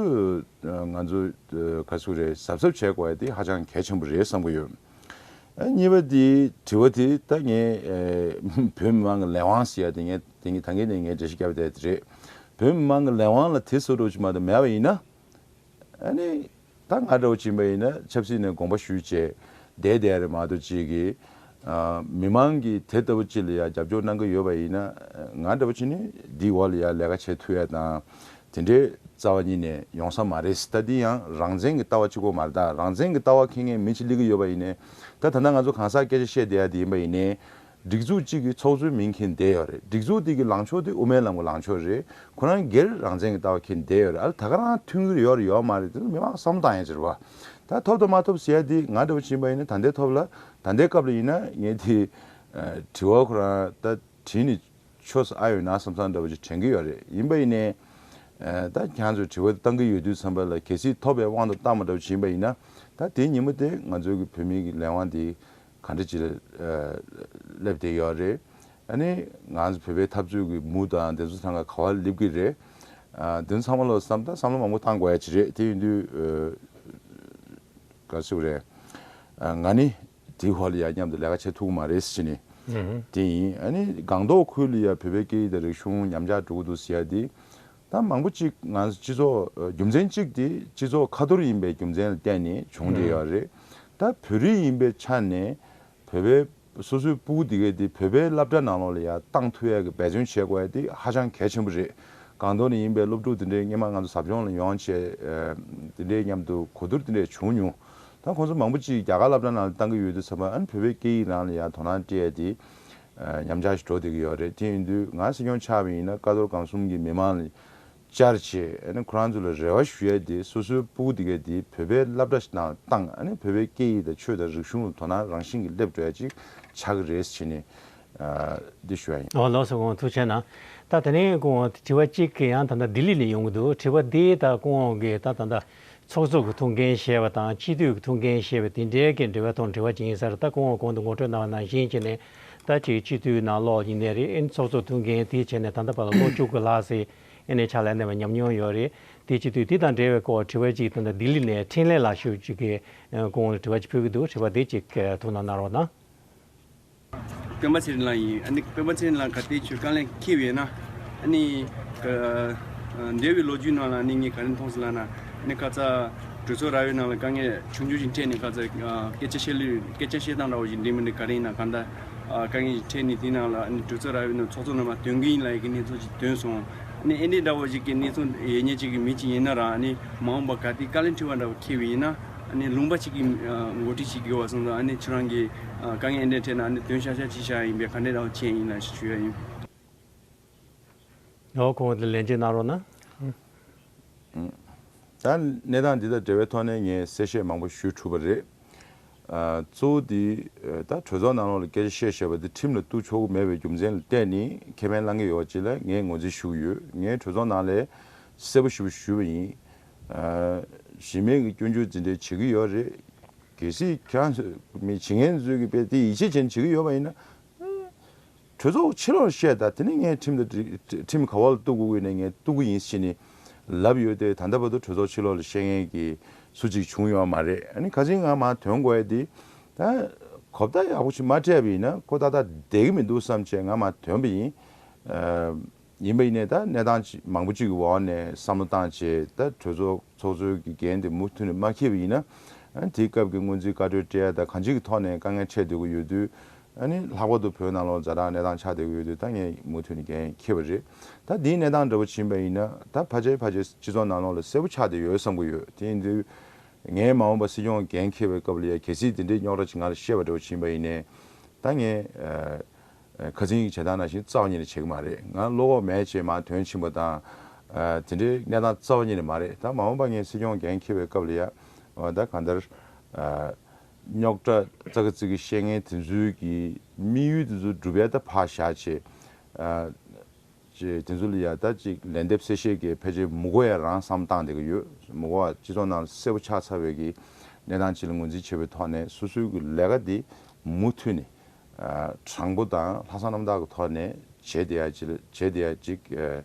ཨ་ང་ཚོ་ཨ་ག་ཚོད་རེད། གཟབ་གཟབ་བྱེད་དགོས་ཡ་དེ་ཧ་ཅང་གལ་ཆེན་པོ་རེད་བསམ་གྱི་ཡོད། ཨ་གཉིས་པ་དེ་དྲི་བ་དེ་ད་ངས་ཨ་བོད་མི་མང་གི་ལས་དབང་ཟེར་ཡ་དེ་ངས་དེ་ངས་ད་གིན་ནས་ངས་འགྲེལ་བཤད་བརྒྱབ་བསྡད་དེ་རེད། བོད་མི་མང་གི་ལས་དབང་ལ་དེ་བཟོ་འདྲ་ཅིག་མ་གཏོགས་མེད་པ་ཡིན་ན། ཨ་ནི་ད་ང་འདྲ་བོ་ཅིག་ཡིན་པ་ཡིན་ན་ཆབ་སྲིད་ནས་དགོངས་པ་ཞུས་བྱས་བསྡད་བསྡད་རེད་མ་གཏོགས་ཅིག་གིས་ཨ་མི་མང་གིས་དེ་ལྟ་བུ་ཅིག་ལ་ཡ་རྒྱབ་སྐྱོར་གནང་གི་ཡོད་པ་ཡིན་ན། ང་འདྲ་བོ་ཅིག་ནི་འདིའི་འོག་ལ་ཡ་ལས་ཀ་བྱེད་ཐུབ་ཡ་དང་དེ་འདྲའི་རྩ་བ་ཉིད་ནས་ཡོང་ས་མ་རེད། ད་འདི་ཡང་རང་བཙན་གྱི་ལྟ་བ་གཅིག་པོ་མ་རེད། ད་རང་བཙན་གྱི་ལྟ་བ་འཁྱེར་མཁན་མི་གཅིག་སླེབས་ཀྱི་ཡོད་པ་ཡིན་ནའི། ད་ད་ལྟ་ང་ཚོ་གང་ཟག་སྐད་ཆ་བཤད་བསྡད་ཡ་དེ་ཡིན་པ་ཡིན་ནའི། སྒྲིག་འཛུགས་གཅིག་གི་ཚོགས་གཙོའི་མིང་འཁྱེར་བསྡད་ཡོད་རེད། སྒྲིག་འཛུགས་དེ་གི་ལངས་ཕྱོགས་དེ་དབུ་མའི་ལམ་གྱི་ལངས་ཕྱོགས་རེད། ཁོ་རང་སྒེར་རང་བཙན་གྱི་ལྟ་བ་འཁྱེར་བསྡད་ཡོད་རེད། ཨ་ད་ག་རང་མཐུན་གྱི་ཡོད་རེད་ཡོད་མ་རེད་དེ་ཚོ་མི་མང་བསམ་བློ་བཏང་ཡ་ཅིག་རེད་བ། ད་ཐོབ་དང་མ་ཐོབ་ཟེར་ཡ་དེ་ང་འདྲ་བོ་ཅིག་ཡིན་པ་ཡིན་ན་ད་ལྟའི་ཐོག་ལ་ད་ལྟའི་སྐབས་ལ་ཡིན་ན་ངས་དེ་ཨ་དྲི་བ་ཁོ་རང་ད་དྲིས་ནས་ཆོག་ས་ཨ་ཡོད་ན་བསམ་བསམ་འདྲ་བོ་ཅིག་དྲན་གྱི་ཡོད་རེད། ཡིན་པ་ཡིན་ནའི་ཨ་ད་ཁྱེད་ཚོས་དྲི་བ་བཏང་གི་ཡོད་དུས་ཙམ་པ་ལ་གལ་སྲིད་ཐོབ་པའི་དབང་དུ་བཏང་བ་འདྲ་བོ་ཅིག་ཡིན་པ་ཡིན་ན། ད་དེའི་ཉིན་མོ་དེ་ང་ཚོའི་གི་བོད་མིའི་གི་ལས་དབང་དེ་ག་འདྲ་ཅིག་ལ་ཨ་སླེབས་བསྡད་ཡོད་རེད། ཨ་ནི་ང་ཚོ་བོད་པའི་འཐབ་རྩོད་ཀྱི་མུ་དང་དེ་ཚོ་ཚང་མ་ག་པར་སླེབས་ཀྱི་རེད། ཨ་དེ་ཚོ་ཚང་མ་ལ་བསམ་ད་བསམ་བློ་མང་པོ་བཏང་དགོས་ཡ་ཅིག་རེད། དེ་ཡིན་དུས་ཨ་ག་རེ་ཟེར་དགོས་རེད། ཨ་ང་ནི་དེའི་འོག་ལ་ཡ་མཉམ་དུ་ལས་ཀ་བྱེད་ཐུབ་ཀྱི་མ་རེད་ཟེར་ནས་དེ་ཡིན། ཨ་ནི་སྒང་ཏོག་ཁུལ་ལ་ཡ་བོད་པའི་སྐད་ཡིག་དང་རིག་གཞུང་ཉམས་ཆག་འགྲོ་གི་འདུག་ཟེར་ཡ་དེ། ད་མང་པོ་ཅིག་ང་ཚོ་སྤྱི་ཚོགས་ཨ་རྒྱུ་མཚན་གཅིག་དེ་སྤྱི་ཚོགས་ཁ་ཐོར་ཡིན་པའི་རྒྱུ་མཚན་ལ་བརྟེན་ནས་བྱུང་བསྡད་ཡོད་རེད། ད་བོད་རིགས་ཡིན་པའི་ཆ་ནས་བོད་པའི་སོ་སོའི་སྤུ་གུ་དེ་གས་དེ་བོད་པའི་སློབ་གྲྭ་ནང་ལོགས་ལ་ཡར་བཏང་ཐུབ་ཡས་ཀྱི་འབད་བརྩོན་བྱེད་དགོས་ཡས་དེ་ཧ་ཅང་གལ་ཆེན་པོ་རེད། སྒང་ཏོག་ནས་ཡིན་པའི་སློབ་ཕྲུག་དེ་འདྲའི་སྔོན་མ་ང་ཚོ་ཟབ་སྦྱོང་ལ་ཡོང་བྱས་ཨ་དེ་འདྲའི་མཉམ་དུ་གོ་བསྡུར་དེ་འདྲས་བྱུང་མྱོང་། ད་ཁོང་ཚོ་མང་པོ་ཅིག་རྒྱ་གར་སློབ་གྲྭ་ནང་ལ་བཏང་གི་ཡོད་དུས་ཙམ་པ་ཨ་ནི་བོད་པའི་སྐད་ཡིག་རང་ལ་ཡར་དོ་སྣང་སྤྲད་ཡས་དེ་ཨ་ཉམས་ཆག་ཞིག་འགྲོ་བསྡད་ཀྱི་ཡོད་རེད། དེ་ཡིན་དུས་ང་སྲིད་སྐྱོང་ཆགས་པ་ཡིན་ན་ཀ་རྡོར་སྒང་གསུམ་གྱི་མི་མང་ལ་བཅར་བྱས་ཨ་ནི་ཁོ་རང་ཚོ་ལ་རེ་བ་ཞུ་ཡས་དེ་སོ་སོའི་སྤུ་གུ་དེ་གས་དེ་བོད་པའི་སློབ་གྲྭ་ཞིག་ནང་བཏང་ཨ་ནི་བོད་པའི་སྐད་ཡིག་དང་ཆོས་དང་རིག་གཞུང་ལ་དོ་སྣང་རང་བཞིན་གྱིས་སླེབས་འགྲོ་ཡ་ཅིག་ཆགས་ཀྱི་རེད་ཟེར་ནས་ཨ་འདི་ཞུ་ཡ་ཡིན། ཨོ་ལགས་སོ། སྐུ་ངོ་ཐུགས་རྗེ་གནང་། ད་དེ་ནས་སྐུ་ངོ་དྲི་བ་གཅིག་གི་ཡང་ད་ལྟ་ལྡི་ལི་ནས་ཡོང་གི་འདུག་དྲི་བ་འདི་ད་སྐུ་ངོ་གིས་ད་ད་ལྟ་ཚོགས་གཙོ་གི་ཐུགས་འགན་བཞེས་པ་དང་སྤྱི་འཐུས་ཀྱི་ཐུགས་འགན་བཞེས་པ་དེ་འདྲའི་གི་འབྲེལ་བའི་ཐོག་དྲི་བ་ཅིག་ཡིན་ས་རེད། ད་སྐུ་ངོ་གོང་དུ་ངོ་སྤྲོད་གནང་བ་ནང་བཞིན་བྱས་ནས་ད་ཅིག་སྤྱི་འཐུས་ནང་ལོགས་ཡིན་ནའི་རེད། ཨེ་ཚོགས་གཙོ་ཐུགས་འགན་དེ་བྱས་ནས་ད་ལྟ་བར་ལ་ལོ་བཅུ་དགུ་ལྷག་ཙམ་ཨེ་ནས་ཕྱག་ལས་གནང་བའི་ཉམས་མྱོང་ཡོད་རེད། དེ་སྤྱི་འཐུས་དེ་དང་འབྲེལ་བའི་སྐོར་དྲི་བ་ཅིག་ད་ལྟ་ལྡི་ལི་ནས་འཕྲིན་ལས་ལགས་ཞུ་ཅིག་གིས་སྐུ་ངོ་ལ་དྲི་བ་ཅིག་ཕུལ་གྱི་འདུག་དྲི་བ་དེ་ཅིག་ཐུགས་སྣང་གནང་རོགས་གནང་། སྤེན་པ་ཚེ་རིང་ལགས་ཡིན། ཨ་ནི་སྤེན་པ་ཚེ་རིང་ལགས་ག་དེ་ཆོས་དཀའ་ལས་འཁེལ་བས་ན། ཨ་ནི་ག་འདས་པའི་ལོ་རྒྱུས་ནང་ལ་ཨ་ནི་ངས་ག་རེ་མཐོང་སོང་ལབ་ན། ཨ་ནི་ཁ་ཚ་གྲོས་ཚོགས་ར་བའི་ནང་ལ་དཀའ་ངལ་ཆུང་ཆུང་ཞིག་འཕྲད་ནས་ཁ་ཚ་སྐད་ཆ་བཤད་ལུས་སྐད་ཆ་བཤད་སྟངས་འདྲ་བོ་ཞིག་འགྲིག་མི་འགྲིག་ག་རེ་ཡིན་ན་གང་ལྟར་དཀའ་ངལ་ཞིག་འཕྲད་ནས་དེའི་ནང་ལ་ཨ་ནི་གྲོས་ཚོགས་ར་བའི་ནང་ཚོགས་གཙོ་རྣམ་པ་དོན་གྱི་ཡིན་ལབ་ཡ་གི་གནས་ཚུལ་ཞིག་ཐོན་སོང་། ཨ་ནི་ཨེ་འདྲའི་འདྲ་བོ་ཞིག་གི་གནས་ཚུལ་ཡོད་མཁན་ཅིག་གི་མི་ཅིག་ཡིན་ན་རང་ཨ་ནི་མ་འོངས་པ་ག་དུས་དཀའ་ལས་འཕྲད་པ་འདྲ་བོ་འཁེལ་བ་ཡིན་ན། ཨ་ནི་ལུང་པ་གཅིག་གི་ཨ་འགོ་ཁྲིད་བྱེད་དགོས་པ་སོང་ཙང་ཨ་ནི་ཁྱོད་རང་གིས་ཨ་དཀའ་ངལ་ཨེ་འདྲ་འཕྲད་ན་ཨ་ནི་དོན་ཤག་ཤག་ཅིག་བཞག་ཡིན་པས་ག་འདྲ་འདྲ་བོ་བྱས་ཡིན་ན་ཞེས་ཞུ་ཡ་ཡིན། ཨོ་ཁོང་ལ་ལན་བརྒྱབ་གནང་རོགས་གནང་། ད་གནས་སྟངས་འདི་དང་འབྲེལ་བའི་ཐོག་ནས་ངས་གསལ་བཤད་མང་པོ་ཞུ་ཐུབ་པ་རེད། ཨ་གཙོ་བོ་འདི་ད་གྲོས་ཚོགས་ནང་ལོགས་ལ་སྐད་ཆ་བཤད་བཞག་པ་འདི་ཁྲིམས་ལ་གཏུག་ཆོག་གི་མེད་པའི་རྒྱུ་མཚན་ལ་བརྟེན་ནས་ཁེ་ཕན་བླང་གི་ཡོད་པ་ཅིག་ལ་ངས་ངོས་འཛིན་ཞུ་གི་ཡོད། ངས་གྲོས་ཚོགས་ནང་ལ་གསལ་པོ་ཞེ་པོ་ཞུས་པ་ཡིན། ཨ་གཞི་མེད་ཀྱི་སྐྱོན་བརྗོད་འདི་འདྲ་བྱེད་ཀྱི་ཡོད་རེད། གལ་སྲིད་ཁྱེད་རང་ཚོ་མི་བྱེད་མཁན་ཚོས་ཀྱི་དཔེ་དེ་ཡིད་ཆེས་བྱས་ནས་བྱེད་ཀྱི་ཡོད་པ་ཡིན་ན། གྲོས་ཚོགས་ཕྱི་ལོགས་ལ་བཤད་དང་དེ་ནས་ངས་ཁྲིམས་དང་འགྲིག་ཁྲིམས་ག་བ་ལ་གཏུག་དགོས་ཀྱི་ནས་ངས་གཏུག་གི་ཡིན་ཟེར་ནས་ལབ་ཡོད་དེ། ད་ལྟ་བར་དུ་གྲོས་ཚོགས་ཕྱི་ལོགས་ལ་བཤད་མཁན་གྱི་སུ་གཅིག་བྱུང་ཡོད་མ་རེད། ཨ་ནི་ཁ་སང་ང་མར་ཐོན་དགོས་ཡ་དེ་ད་གོ་བརྡ་ཡག་པོ་ཞིག་མ་སྤྲད་པ་ཡིན་ན་ཁོ་ཏག་ཏག་བསྡད་ཀྱི་མི་འདུག་བསམ་བྱས་ང་མར་ཐོན་པ་ཡིན། ཨ་ཡིན་པ་ཡིན་ནའི་ད་གནས་སྟངས་ཅིག་མང་པོ་ཅིག་གི་འོག་ནས་བསམ་བློ་བཏང་བྱས་ད་གྲོས་ཚོགས་ཚོགས་གཙོའི་གི་འགན་དེ་མུ་མཐུད་ནས་མ་འཁྱེར་བ་ཡིན་ན། ཨ་ནི་དེའི་སྐབས་ཀྱི་སྔོན་རྩིས་བཀའ་འཁྲོལ་སྤྲད་ཡ་དང་གང་ཅིའི་ཐོག་ནས་དཀའ་ངལ་འཕྲད་སྡོད་ཀྱི་ཡོད་དུས། ཨ་ནི་ལྷག་པར་དུ་བོད་ནང་ལོགས་ཛ་དྲག་གནས་སྟངས་ཆགས་བསྡད་ཀྱི་ཡོད་དུས་ད་ངས་མུ་མཐུད་ནས་འགན་འཁྱེར་བ་རེད། ད་འདིའི་གནས་སྟངས་འདྲ་བོ་ཕྱིན་པ་ཡིན་ན་ད་ཕལ་ཆེར་ཕལ་ཆེར་སྤྱི་ཚོགས་ནང་ལོགས་ལ་གསལ་པོ་ཆགས་བསྡད་ཡོད་བསམ་གྱི་ཡོད། དེ་ཡིན་དུས་ངས་མ་འོངས་པ་སྲིད་སྐྱོང་འགན་འཁྱེར་བའི་སྐབས་ལ་ཡ་གལ་སྲིད་དེ་འདྲའི་རྙོག་དྲ་ཅིག་ང་ལ་བཤད་པ་འདྲ་བོ་ཕྱིན་པ་ཡིན་ནའི་ད་ངས་ཨ་ཁ་སང་གི་བྱེད་སྟངས་ནང་བཞིན་རྩ་བ་ཉིད་ནས་བྱེད་ཀྱི་མ་རེད། ང་བློ་ཁོག་མེད་བྱས་མར་ཐོན་ཕྱིན་པ་དང་། ཨ་དེ་འདྲའི་གནས་སྟངས་རྩ་བ་ཉིད་ནས་མ་རེད། ད་མ་འོངས་པ་ངས་སྲིད་སྐྱོང་འགན་འཁྱེར་བའི་སྐབས་ལ་ཡ་ཨ་ད་གང་ལྟར་ཨ་ རྙོག་དྲ་ཙག་གི་ཙིག་གི་བཤད་མཁན་དེ་ཚོའི་གི་དམིགས་ཡུལ་དེ་ཚོ་སྒྲུབ་ཡ་ད་ཕར་བཞག་བྱས། ཨ། ཅེས་དེ་ཚོ་ལ་ཡ་ད་ཅིག་ལན་འདེབས་གསལ་བཤད་ཀྱི་ཕལ་ཆེར་མི་དགོས་ཡ་རང་བསམ་བཏང་བསྡད་ཀྱི་ཡོད། མི་དགོས་པ་སྤྱི་ཚོགས་ནང་གསལ་པོ་ཆགས་ཚར་བའི་གི་གནས་སྟངས་ཅིག་ལ་ངོས་འཛིན་བྱེད་པའི་ཐོག་ནས་སོ་སོའི་གི་ལས་ཀ་འདི་མུ་མཐུད་ནས་ཨ་དྲང་པོ་དང་ལྷག་བསམ་རྣམ་དག་གི་ཐོག་ནས་བྱེད་བསྡད་ཡ་ཅིག་བྱེད་བསྡད་ཡ་ཅིག་ཨ་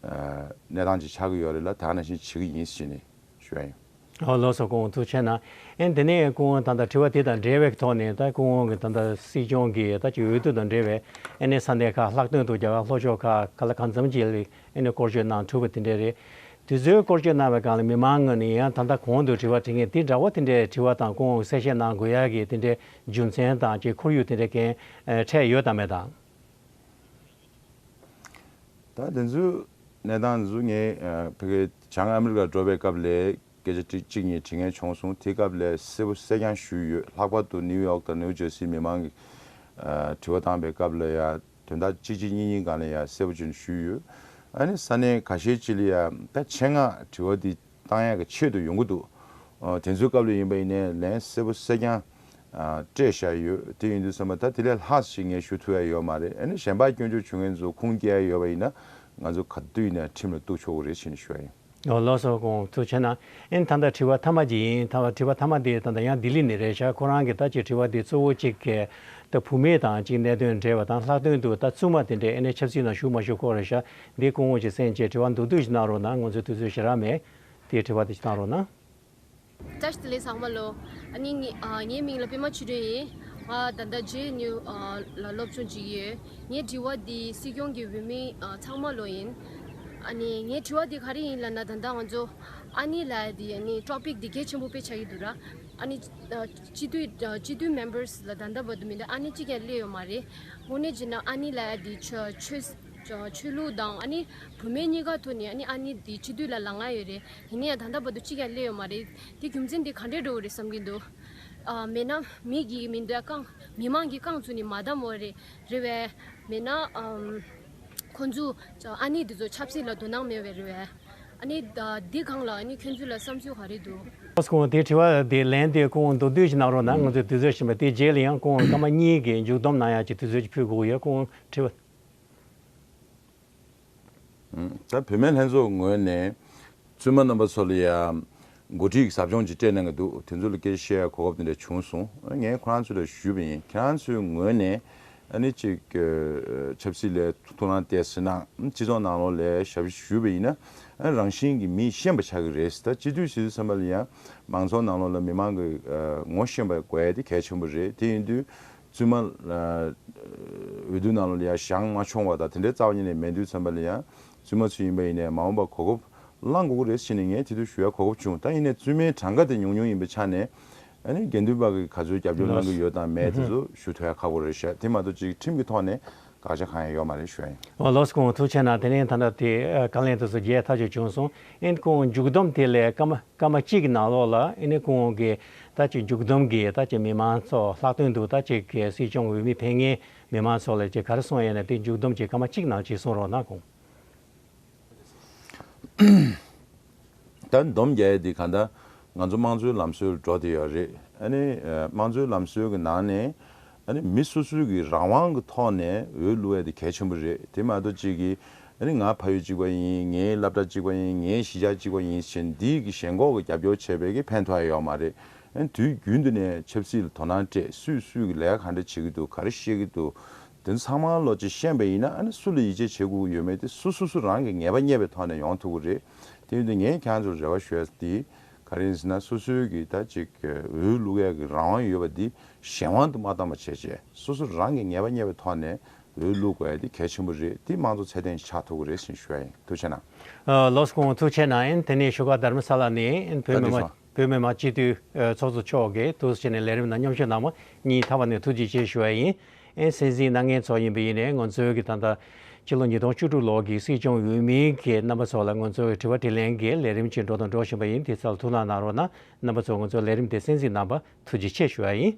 ཨ་གནས་སྟངས་ཅིག་ཆགས་ཀྱི་ཡོད་རེད་ལ། ད་ག་ནང་བཞིན་བྱེད་ཀྱི་ཡིན་ཟེར་ནས་ཞུ་ཡ་ཡིན། ཨོ་ལགས་སོ། སྐུ་ངོ་ཐུགས་རྗེ་གནང་། ཨེ་དེ་ནས་སྐུ་ངོ་ད་ལྟ་དྲི་བ་དེ་དང་འབྲེལ་བའི་ཐོག་ནས་ད་སྐུ་ངོ་གི་ད་ལྟ་སྲིད་སྐྱོང་གི་ད་ཅིག་འོས་བསྡུ་དང་འབྲེལ་བའི་ཨེ་ནས་ས་གནས་ཁག་ལྷག་དོན་དུ་རྒྱ་གར་ལྷོ་ཕྱོགས་ཁག་ག་ལ་གང་འཚམ་ཅིག་ལ་ཨེ་ནས་སྐོར་སྐྱོད་གནང་གྲུབ་པ་དེ་འདྲ་རེད། དུས་ཚོད་སྐོར་སྐྱོད་གནང་བའི་སྒང་ལ་མི་མང་ངོས་ནས་ཡང་ད་ལྟ་གོང་དུ་དྲི་བ་དྲི་མཁན་དེ་འདྲ་བོ་དེ་འདྲའི་དྲི་བ་དང་སྐུ་ངོ་གི་གསལ་བཤད་གནང་དགོས་ཡ་གི་དེ་འདྲའི་རྒྱུ་མཚན་དང་ཅིག་ཁོར་ཡུག་དེ་འདྲའི་གང་ཨེ་འཕྲད་ཡོད་དམ་མེད་དང་། ད་དེ་ཚོའི་གནས་སྟངས་དེ་ཚོ་ངས་ཨ་ཕ་གི་བྱང་ཨ་མི་རི་ཀར་འགྲོ་བའི་སྐབས་ལ་སྐད་ཆ་གཅིག་གཅིག་གཉིས་དྲི་མཁན་བྱུང་སོང་། དེའི་སྐབས་ལ་གསལ་པོ་གསལ་རྐྱང་ཞུས་ཡོད། ལྷག་པར་དུ་ནིའུ་ཡོག་དང་ནིའུ་ཇར་སིའི་མི་མང་གི་ཨ་དྲི་བ་བཏང་བའི་སྐབས་ལ་ཡ་དོན་དག་གཅིག་གཅིག་གཉིས་གཉིས་སྒང་ལ་ཡ་གསལ་པོ་ཅིག་ཞུས་ཡོད། ཨ་ནི་ས་གནས་ཁ་ཤས་ཅིག་ལ་ཡ་ད་ཆེད་མངགས་དྲི་བ་འདི་བཏང་ཡག་གི་ཆེད་དུ་ཡོང་གི་འདུག་ཨ་དེ་ཚོའི་སྐབས་ལ་ཡིན་པ་ཡིན་ནའི་ལན་གསལ་པོ་གསལ་རྐྱང་ཨ་སྤྲད་བཞག་ཡོད། དེ་ཡིན་དུས་ཙམ་པ་ད་དེ་ལས་ལྷག་ཞིག་ངས་ཞུ་ཐུབ་ཡ་ཡོད་མ་རེད། ཨ་ནི་གཞན་པ་སྐྱོན་བརྗོད་བྱུང་མཁན་ཚོ་ཁུངས་སྐྱེལ་ཡ་ཡོད་པ་ཡིན་ན་ང་ཚོ་ག་དུས་ཡིན་ནའི་ཁྲིམས་ལ་གཏུག་ཆོག་གི་རེད་ཞེས་ནས་ཞུ་ཡ་ཡིན། ཨོ་ལགས་སོ། སྐུ་ངོ་ཐུགས་རྗེ་གནང་། ཨེ་ད་ལྟ་དྲི་བ་མཐའ་མ་ཅིག་ཡིན། ད་དྲི་བ་མཐའ་མ་དེ་ད་ལྟ་ཡང་ལྡི་ལི་ནས་རེད་ཤག་ཁོ་རང་གི་ད་ཅིག་དྲི་བ་དེ་གཙོ་བོ་གཅིག་གི་ད་བུད་མེད་དང་ཅིག་གནད་དོན་འབྲེལ་བ་དང་ལྷག་དོན་དུ་ད་བཙུན་མ་དེ་འདྲས་ཨེ་ནས་ཆབ་སྲིད་ནང་ཞུགས་མ་ཞུགས་སྐོར་རེད་ཤག་འདི་སྐུ་ངོ་ཅིག་གསན་བྱས་དྲི་བ་མདོར་བསྡུས་ཤིག་གནང་རོགས་གནང་། ང་ཚོའི་དུས་ཚོད་ཞེ་དྲག་མེད། དེའི་དྲི་བ་དེ་ཅིག་གནང་རོགས་གནང་། བཀྲ་ཤིས་བདེ་ལེགས་ཚང་མ་ལོ། ཨ་ནི་ངའི་ཨ་ངའི་མིང་ལ་པད་མ་ཆོས་སྒྲོན་ཡིན། ང་ད་ལྟ་ཇེ་ཨེན་ཡུ་ཨ་ལ་སློབ་སྦྱོང་བྱེད་ཀྱི་ཡོད། ངའི་དྲི་བ་འདི་སྲིད་སྐྱོང་གི་འོས་མི་ཨ་ཚང་མ་ལོ་ཡིན། ཨ་ནི་ངའི་དྲི་བ་འདི་ག་རེ་ཡིན་ལབ་ན། ད་ལྟ་ང་ཚོ་ཨ་ནི་ལགས་འདི་ཨ་ནི་ཊོ་པིག་འདི་གལ་ཆེན་པོ་དཔེ་ཆགས་ཀྱི་འདུག་ར། ཨ་ནི་ཨ་སྤྱི་འཐུས་ཨ་སྤྱི་འཐུས་མེམ་བར་ལ་ད་ལྟ་བར་དུ་མི་འདུག་ཨ་ནི་གཅིག་ཀྱང་སླེབས་ཡོད་མ་རེད། དངོས་གནས་བྱས་ན་ཨ་ནི་ལགས་འདི་ཆོས་ཆོས་ཆོས་ལུགས་དང་ཨ་ནི་བུད་མེད་གཉིས་ཀ་ཐོག་ནས་ཨ་ནི་ཨ་ནི་འདི་སྤྱི་འཐུས་ལ་ལངས་ཡོད་རེད། ཡིན་ན་ཡང་ད་ལྟ་བར་དུ་གཅིག་ཀྱང་སླེབས་ཡོད་མ་རེད། དེ་རྒྱུ་མཚན་དེ་ག་འདྲས་འགྲོ་གི་རེད་བསམ་གྱི་འདུག་ཨ་མེད་ན་མི་གིས་མི་འདོད་རྐང་མི་མང་གིས་རྐང་བཙུགས་ནས་མ་བསྡམས་པ་རེད། རེད་བས། མེད་ན་ཨམ་ཁོང་ཚོ་ཨ་ནི་འདི་ཚོ་ཆབ་སྲིད་ལ་དོ་སྣང་མེད་པས་རེད་བས། ཨ་ནི་ད་འདི་སྒང་ལ་ཨ་ནི་ཁྱོད་ཚོ་ལ་བསམ་ཚུལ་ག་རེ་འདུག་སྐུ་ངོ་དེ་དྲི་བ་དེ་ལན་དེ་སྐུ་ངོ་མདོར་བསྡུས་ཤིག་གནང་རོགས་གནང་། ང་ཚོའི་དུས་ཚོད་ཞན་པ་དེ་རྗེས་ལ་ཡང་སྐུ་ངོ་སྐར་མ་གཉིས་ཀྱི་མཇུག་བསྡོམས་གནང་ཡག་ཅིག་དུས་ཚོད་ཅིག་ཕུལ་དགོས་ཀྱི་ཡོད། སྐུ་ངོ་དྲི་བ། ད་བུད་མེད་ལྷན་ཚོགས་ངོས་ནས་བཙུན་མ་རྣམ་པ་ཚོ་ལ་ཡ་འགོ་ཁྲིད་ཀྱི་ཟབ་སྦྱོང་ཅིག་སྤྲད་གནང་གི་འདུག་དེ་ཚོ་ལ་སྐད་ཆ་བཤད་ཡ་གོ་སྐབས་དེ་འདྲ་བྱུང་སོང་། ངས་ཁོ་རང་ཚོ་ལ་ཞུས་པ་ཡིན། ཁྱེད་རང་ཚོའི་ངོས་ནས་ཨ་ནི་ཅིག་ཆབ་སྲིད་ལ་ཐུགས་སྣང་གཏད་ཟེར་ན་སྤྱི་ཚོགས་ནང་ལོགས་ལ་ཞབས་ཞུ་ཞུས་པ་ཡིན་ན་ཨ་རང་བཞིན་གྱི་མི་ཤེས་པ་ཆགས་ཀྱི་རེད། ད་སྤྱི་འཐུས་ཟེར་དུས་ཙམ་པ་ལ་ཡ་མང་ཚོགས་ནང་ལོགས་ལ་མི་མང་གི་ངོ་ཤེས་པ་དགོས་ཡ་དེ་གལ་ཆེན་པོ་རེད། དེ་ཡིན་དུས། བཙུན་མ་ལ་འོས་བསྡུ་ནང་ལོགས་ལ་ཡང་ཞེ་དྲག་མ་མཆོང་བ་དང་དེ་འདྲའི་རྩ་བ་ཉིད་ནས་མེད་དུས་ཙམ་པ་ལ་ཡང་བཙུན་མ་ཚོ་ཡིན་པ་ཡིན་ནའི་མ་འོངས་པ་གོ་སྐབས་བླང་དགོས་ཀྱི་རེད་ཟེར་ནས་ངས་དེ་དུས་ཞུ་ཡ་གོ་སྐབས་བྱུང་། ད་ཡིན་ནའི་བཙུན་མའི་གྲངས་ཀ་དེ་ཉུང་ཉུང་ཡིན་པའི་ཆ་ནས་ཨ་ནི་དགེ་འདུན་པ་གིས་ག་ཚོད་རྒྱབ་སྐྱོར་གནང་གི་ཡོད་དང་མེད་དེ་ཚོ་ཞུ་ཐུབ་ཡ་ཁག་པོ་རེད་ཤག་དེ་མ་གཏོགས་ཅིག་ཁྲིམས་ཀྱི་ཐོག་ནས་དགག་བྱ་གང་ཡང་ཡོད་མ་རེད་ཞུ་ཡ་ཡིན། ཨོ་ལགས་སོ། སྐུ་ངོ་ཐུགས་རྗེ་གནང་། དེ་ནས་ད་ལྟ་དེ་ཨ་བཀའ་ལན་དེ་ཚོ་རྒྱས་ཐག་ཆོད་བྱུང་སོང་། ཨེ་སྐུ་ངོ་མཇུག་བསྡོམས་དེ་ལས་སྐར་མ་སྐར་མ་གཅིག་གི་ནང་ལོགས་ལ་ཨེ་ནི་སྐུ་ངོ་གིས་ད་ཅིག་མཇུག་བསྡོམས་ཀྱི་ད་ཅིག་མི་མང་ཚོ་ལྷག་དོན་དུ་ད་ཅིག་གི་སྲིད་སྐྱོང་འོས་མི་ཕེབས་མཁན་མི་མང་ཚོ་ལ་ཅིག་ག་རེ་གསུང་ཡས་ན་དེ་མཇུག་བསྡོམས་ཀྱི་སྐར་མ་གཅིག་ནང་ཅིག་གསུང་རོགས་གནང་། སྐུ་ངོ། ད་སྡོམ་རྒྱག་ཡས་འདི་གང་ལྟར་ང་ཚོ་དམངས་གཙོའི་ལམ་སྲོལ་འགྲོ་བསྡད་ཡོད་རེད། ཨ་ནི་ཨ་དམངས་གཙོའི་ལམ་སྲོལ་གྱི་ནང་ནས་ཨ་ནི་མི་སོ་སོའི་གི་རང་དབང་གི་ཐོག་ནས་འོས་བླུག་ཡས་དེ་གལ་ཆེན་པོ་རེད། དེ་མ་གཏོགས་གཅིག་གིས་ཨ་ནི་ང་ཕ་ཡུལ་གཅིག་པ་ཡིན། ངའི་སློབ་གྲྭ་གཅིག་པ་ཡིན། ངའི་གཞིས་ཆགས་གཅིག་པ་ཡིན་ཟེར་འདི་གི་ཞེན་ཁོག་གི་རྒྱབ་སྐྱོར་བྱས་པའི་གི་ཕན་ཐོགས་ཡས་ཡོད་མ་རེད། ཨ་ནི་དུས་རྒྱུན་དུ་ནས་ཆབ་སྲིད་ལ་དོ་སྣང་སྤྲད། སུས་སུས་གི་ལས་ཀ་ག་འདྲ་བྱེད་ཀྱི་འདུག་ག་རེ་བཤད་ཀྱི་འདུག་དེ་ཚོ་ཚང་མ་ལོ་ཅིག་ཤེས་པ་ཡིན་ན་ཨ་ནི་སུ་ལ་ཡིད་ཆེས་བྱེད་དགོས་ཀྱི་ཡོད་མེད་དེ་སུ་སུ་སུ་རང་གི་ངེས་པ་རྙེད་པའི་ཐོག་ནས་ཡོང་ཐུབ་ཀྱི་རེད། དེ་ཡིན་དུས་ངས་ཁྱེད་རང་ཚོར་རེ་བ་ཞུ་ཡ་འདི་ག་རེ་ཡིན་ཟེར་ན་སོ་སོའི་གི་ད་ཅིག་འོས་བླུག་ཡ་གི་རང་དབང་ཡོད་པ་འདི་གཞན་དབང་དུ་མ་བཏང་བ་བྱས་བྱས་སོ་སོ་རང་གི་ངེས་པ་རྙེད་པའི་ཐོག་ནས་འོས་བླུག་དགོས་ཡ་འདི་གལ་ཆེན་པོ་རེད། འདི་དམངས་གཙོ་ཚད་ལྡན་ཞིག་ཆགས་ཐུབ་ཀྱི་རེད་ཟེར་ཞུ་ཡ་ཡིན། ཐུགས་རྗེ་གནང་། ཨ་ལགས་སོ། སྐུ་ངོ་ཐུགས་རྗེ་གནང་། ཨེ་དེ་ནས་བཞུགས་སྒར་དྷ་རམ་ས་ལ་ནས་ཨེ་བོད་མི་མང་བོད་མི་མང་སྤྱི་འཐུས་ཨ་ཚོགས་གཙོ་མཆོག་གིས་འདུག་སེ་བྱས་ནས་ལས་རིམ་ནང་མཉམ་ཞུགས་གནང་བ་སྙིང་ཐག་པ་ནས་ཐུགས་རྗེ་ཆེ་ཞུ་བ་ཡིན། ཨེ་གསན་གཟིགས་གནང་མཁན་ཚོ་ཡིན་པ་ཡིན་ནའི་ང་ཚོའི་གི་ད་ལྟ་ཕྱི་ལོ་ཉིས་སྟོང་བཅུ་དྲུག་ལོ་གི་སྲིད་སྐྱོང་འོས་མིའི་གི་རྣམ་པ་ཚོ་ལ་ང་ཚོའི་དྲི་བ་དྲིས་ལན་གྱི་ལས་རིམ་ཅིག་འགྲོ་དང་འགྲོ་བཞིན་པ་ཡིན། དེ་ཚོ་ལ་ཐུགས་སྣང་གནང་རོགས་གནང་། རྣམ་པ་ཚོ་ང་ཚོའི་ལས་རིམ་དེ་གསན་གཟིགས་གནང་བར་ཐུགས་རྗེ་ཆེ་ཞུ་བ་ཡིན།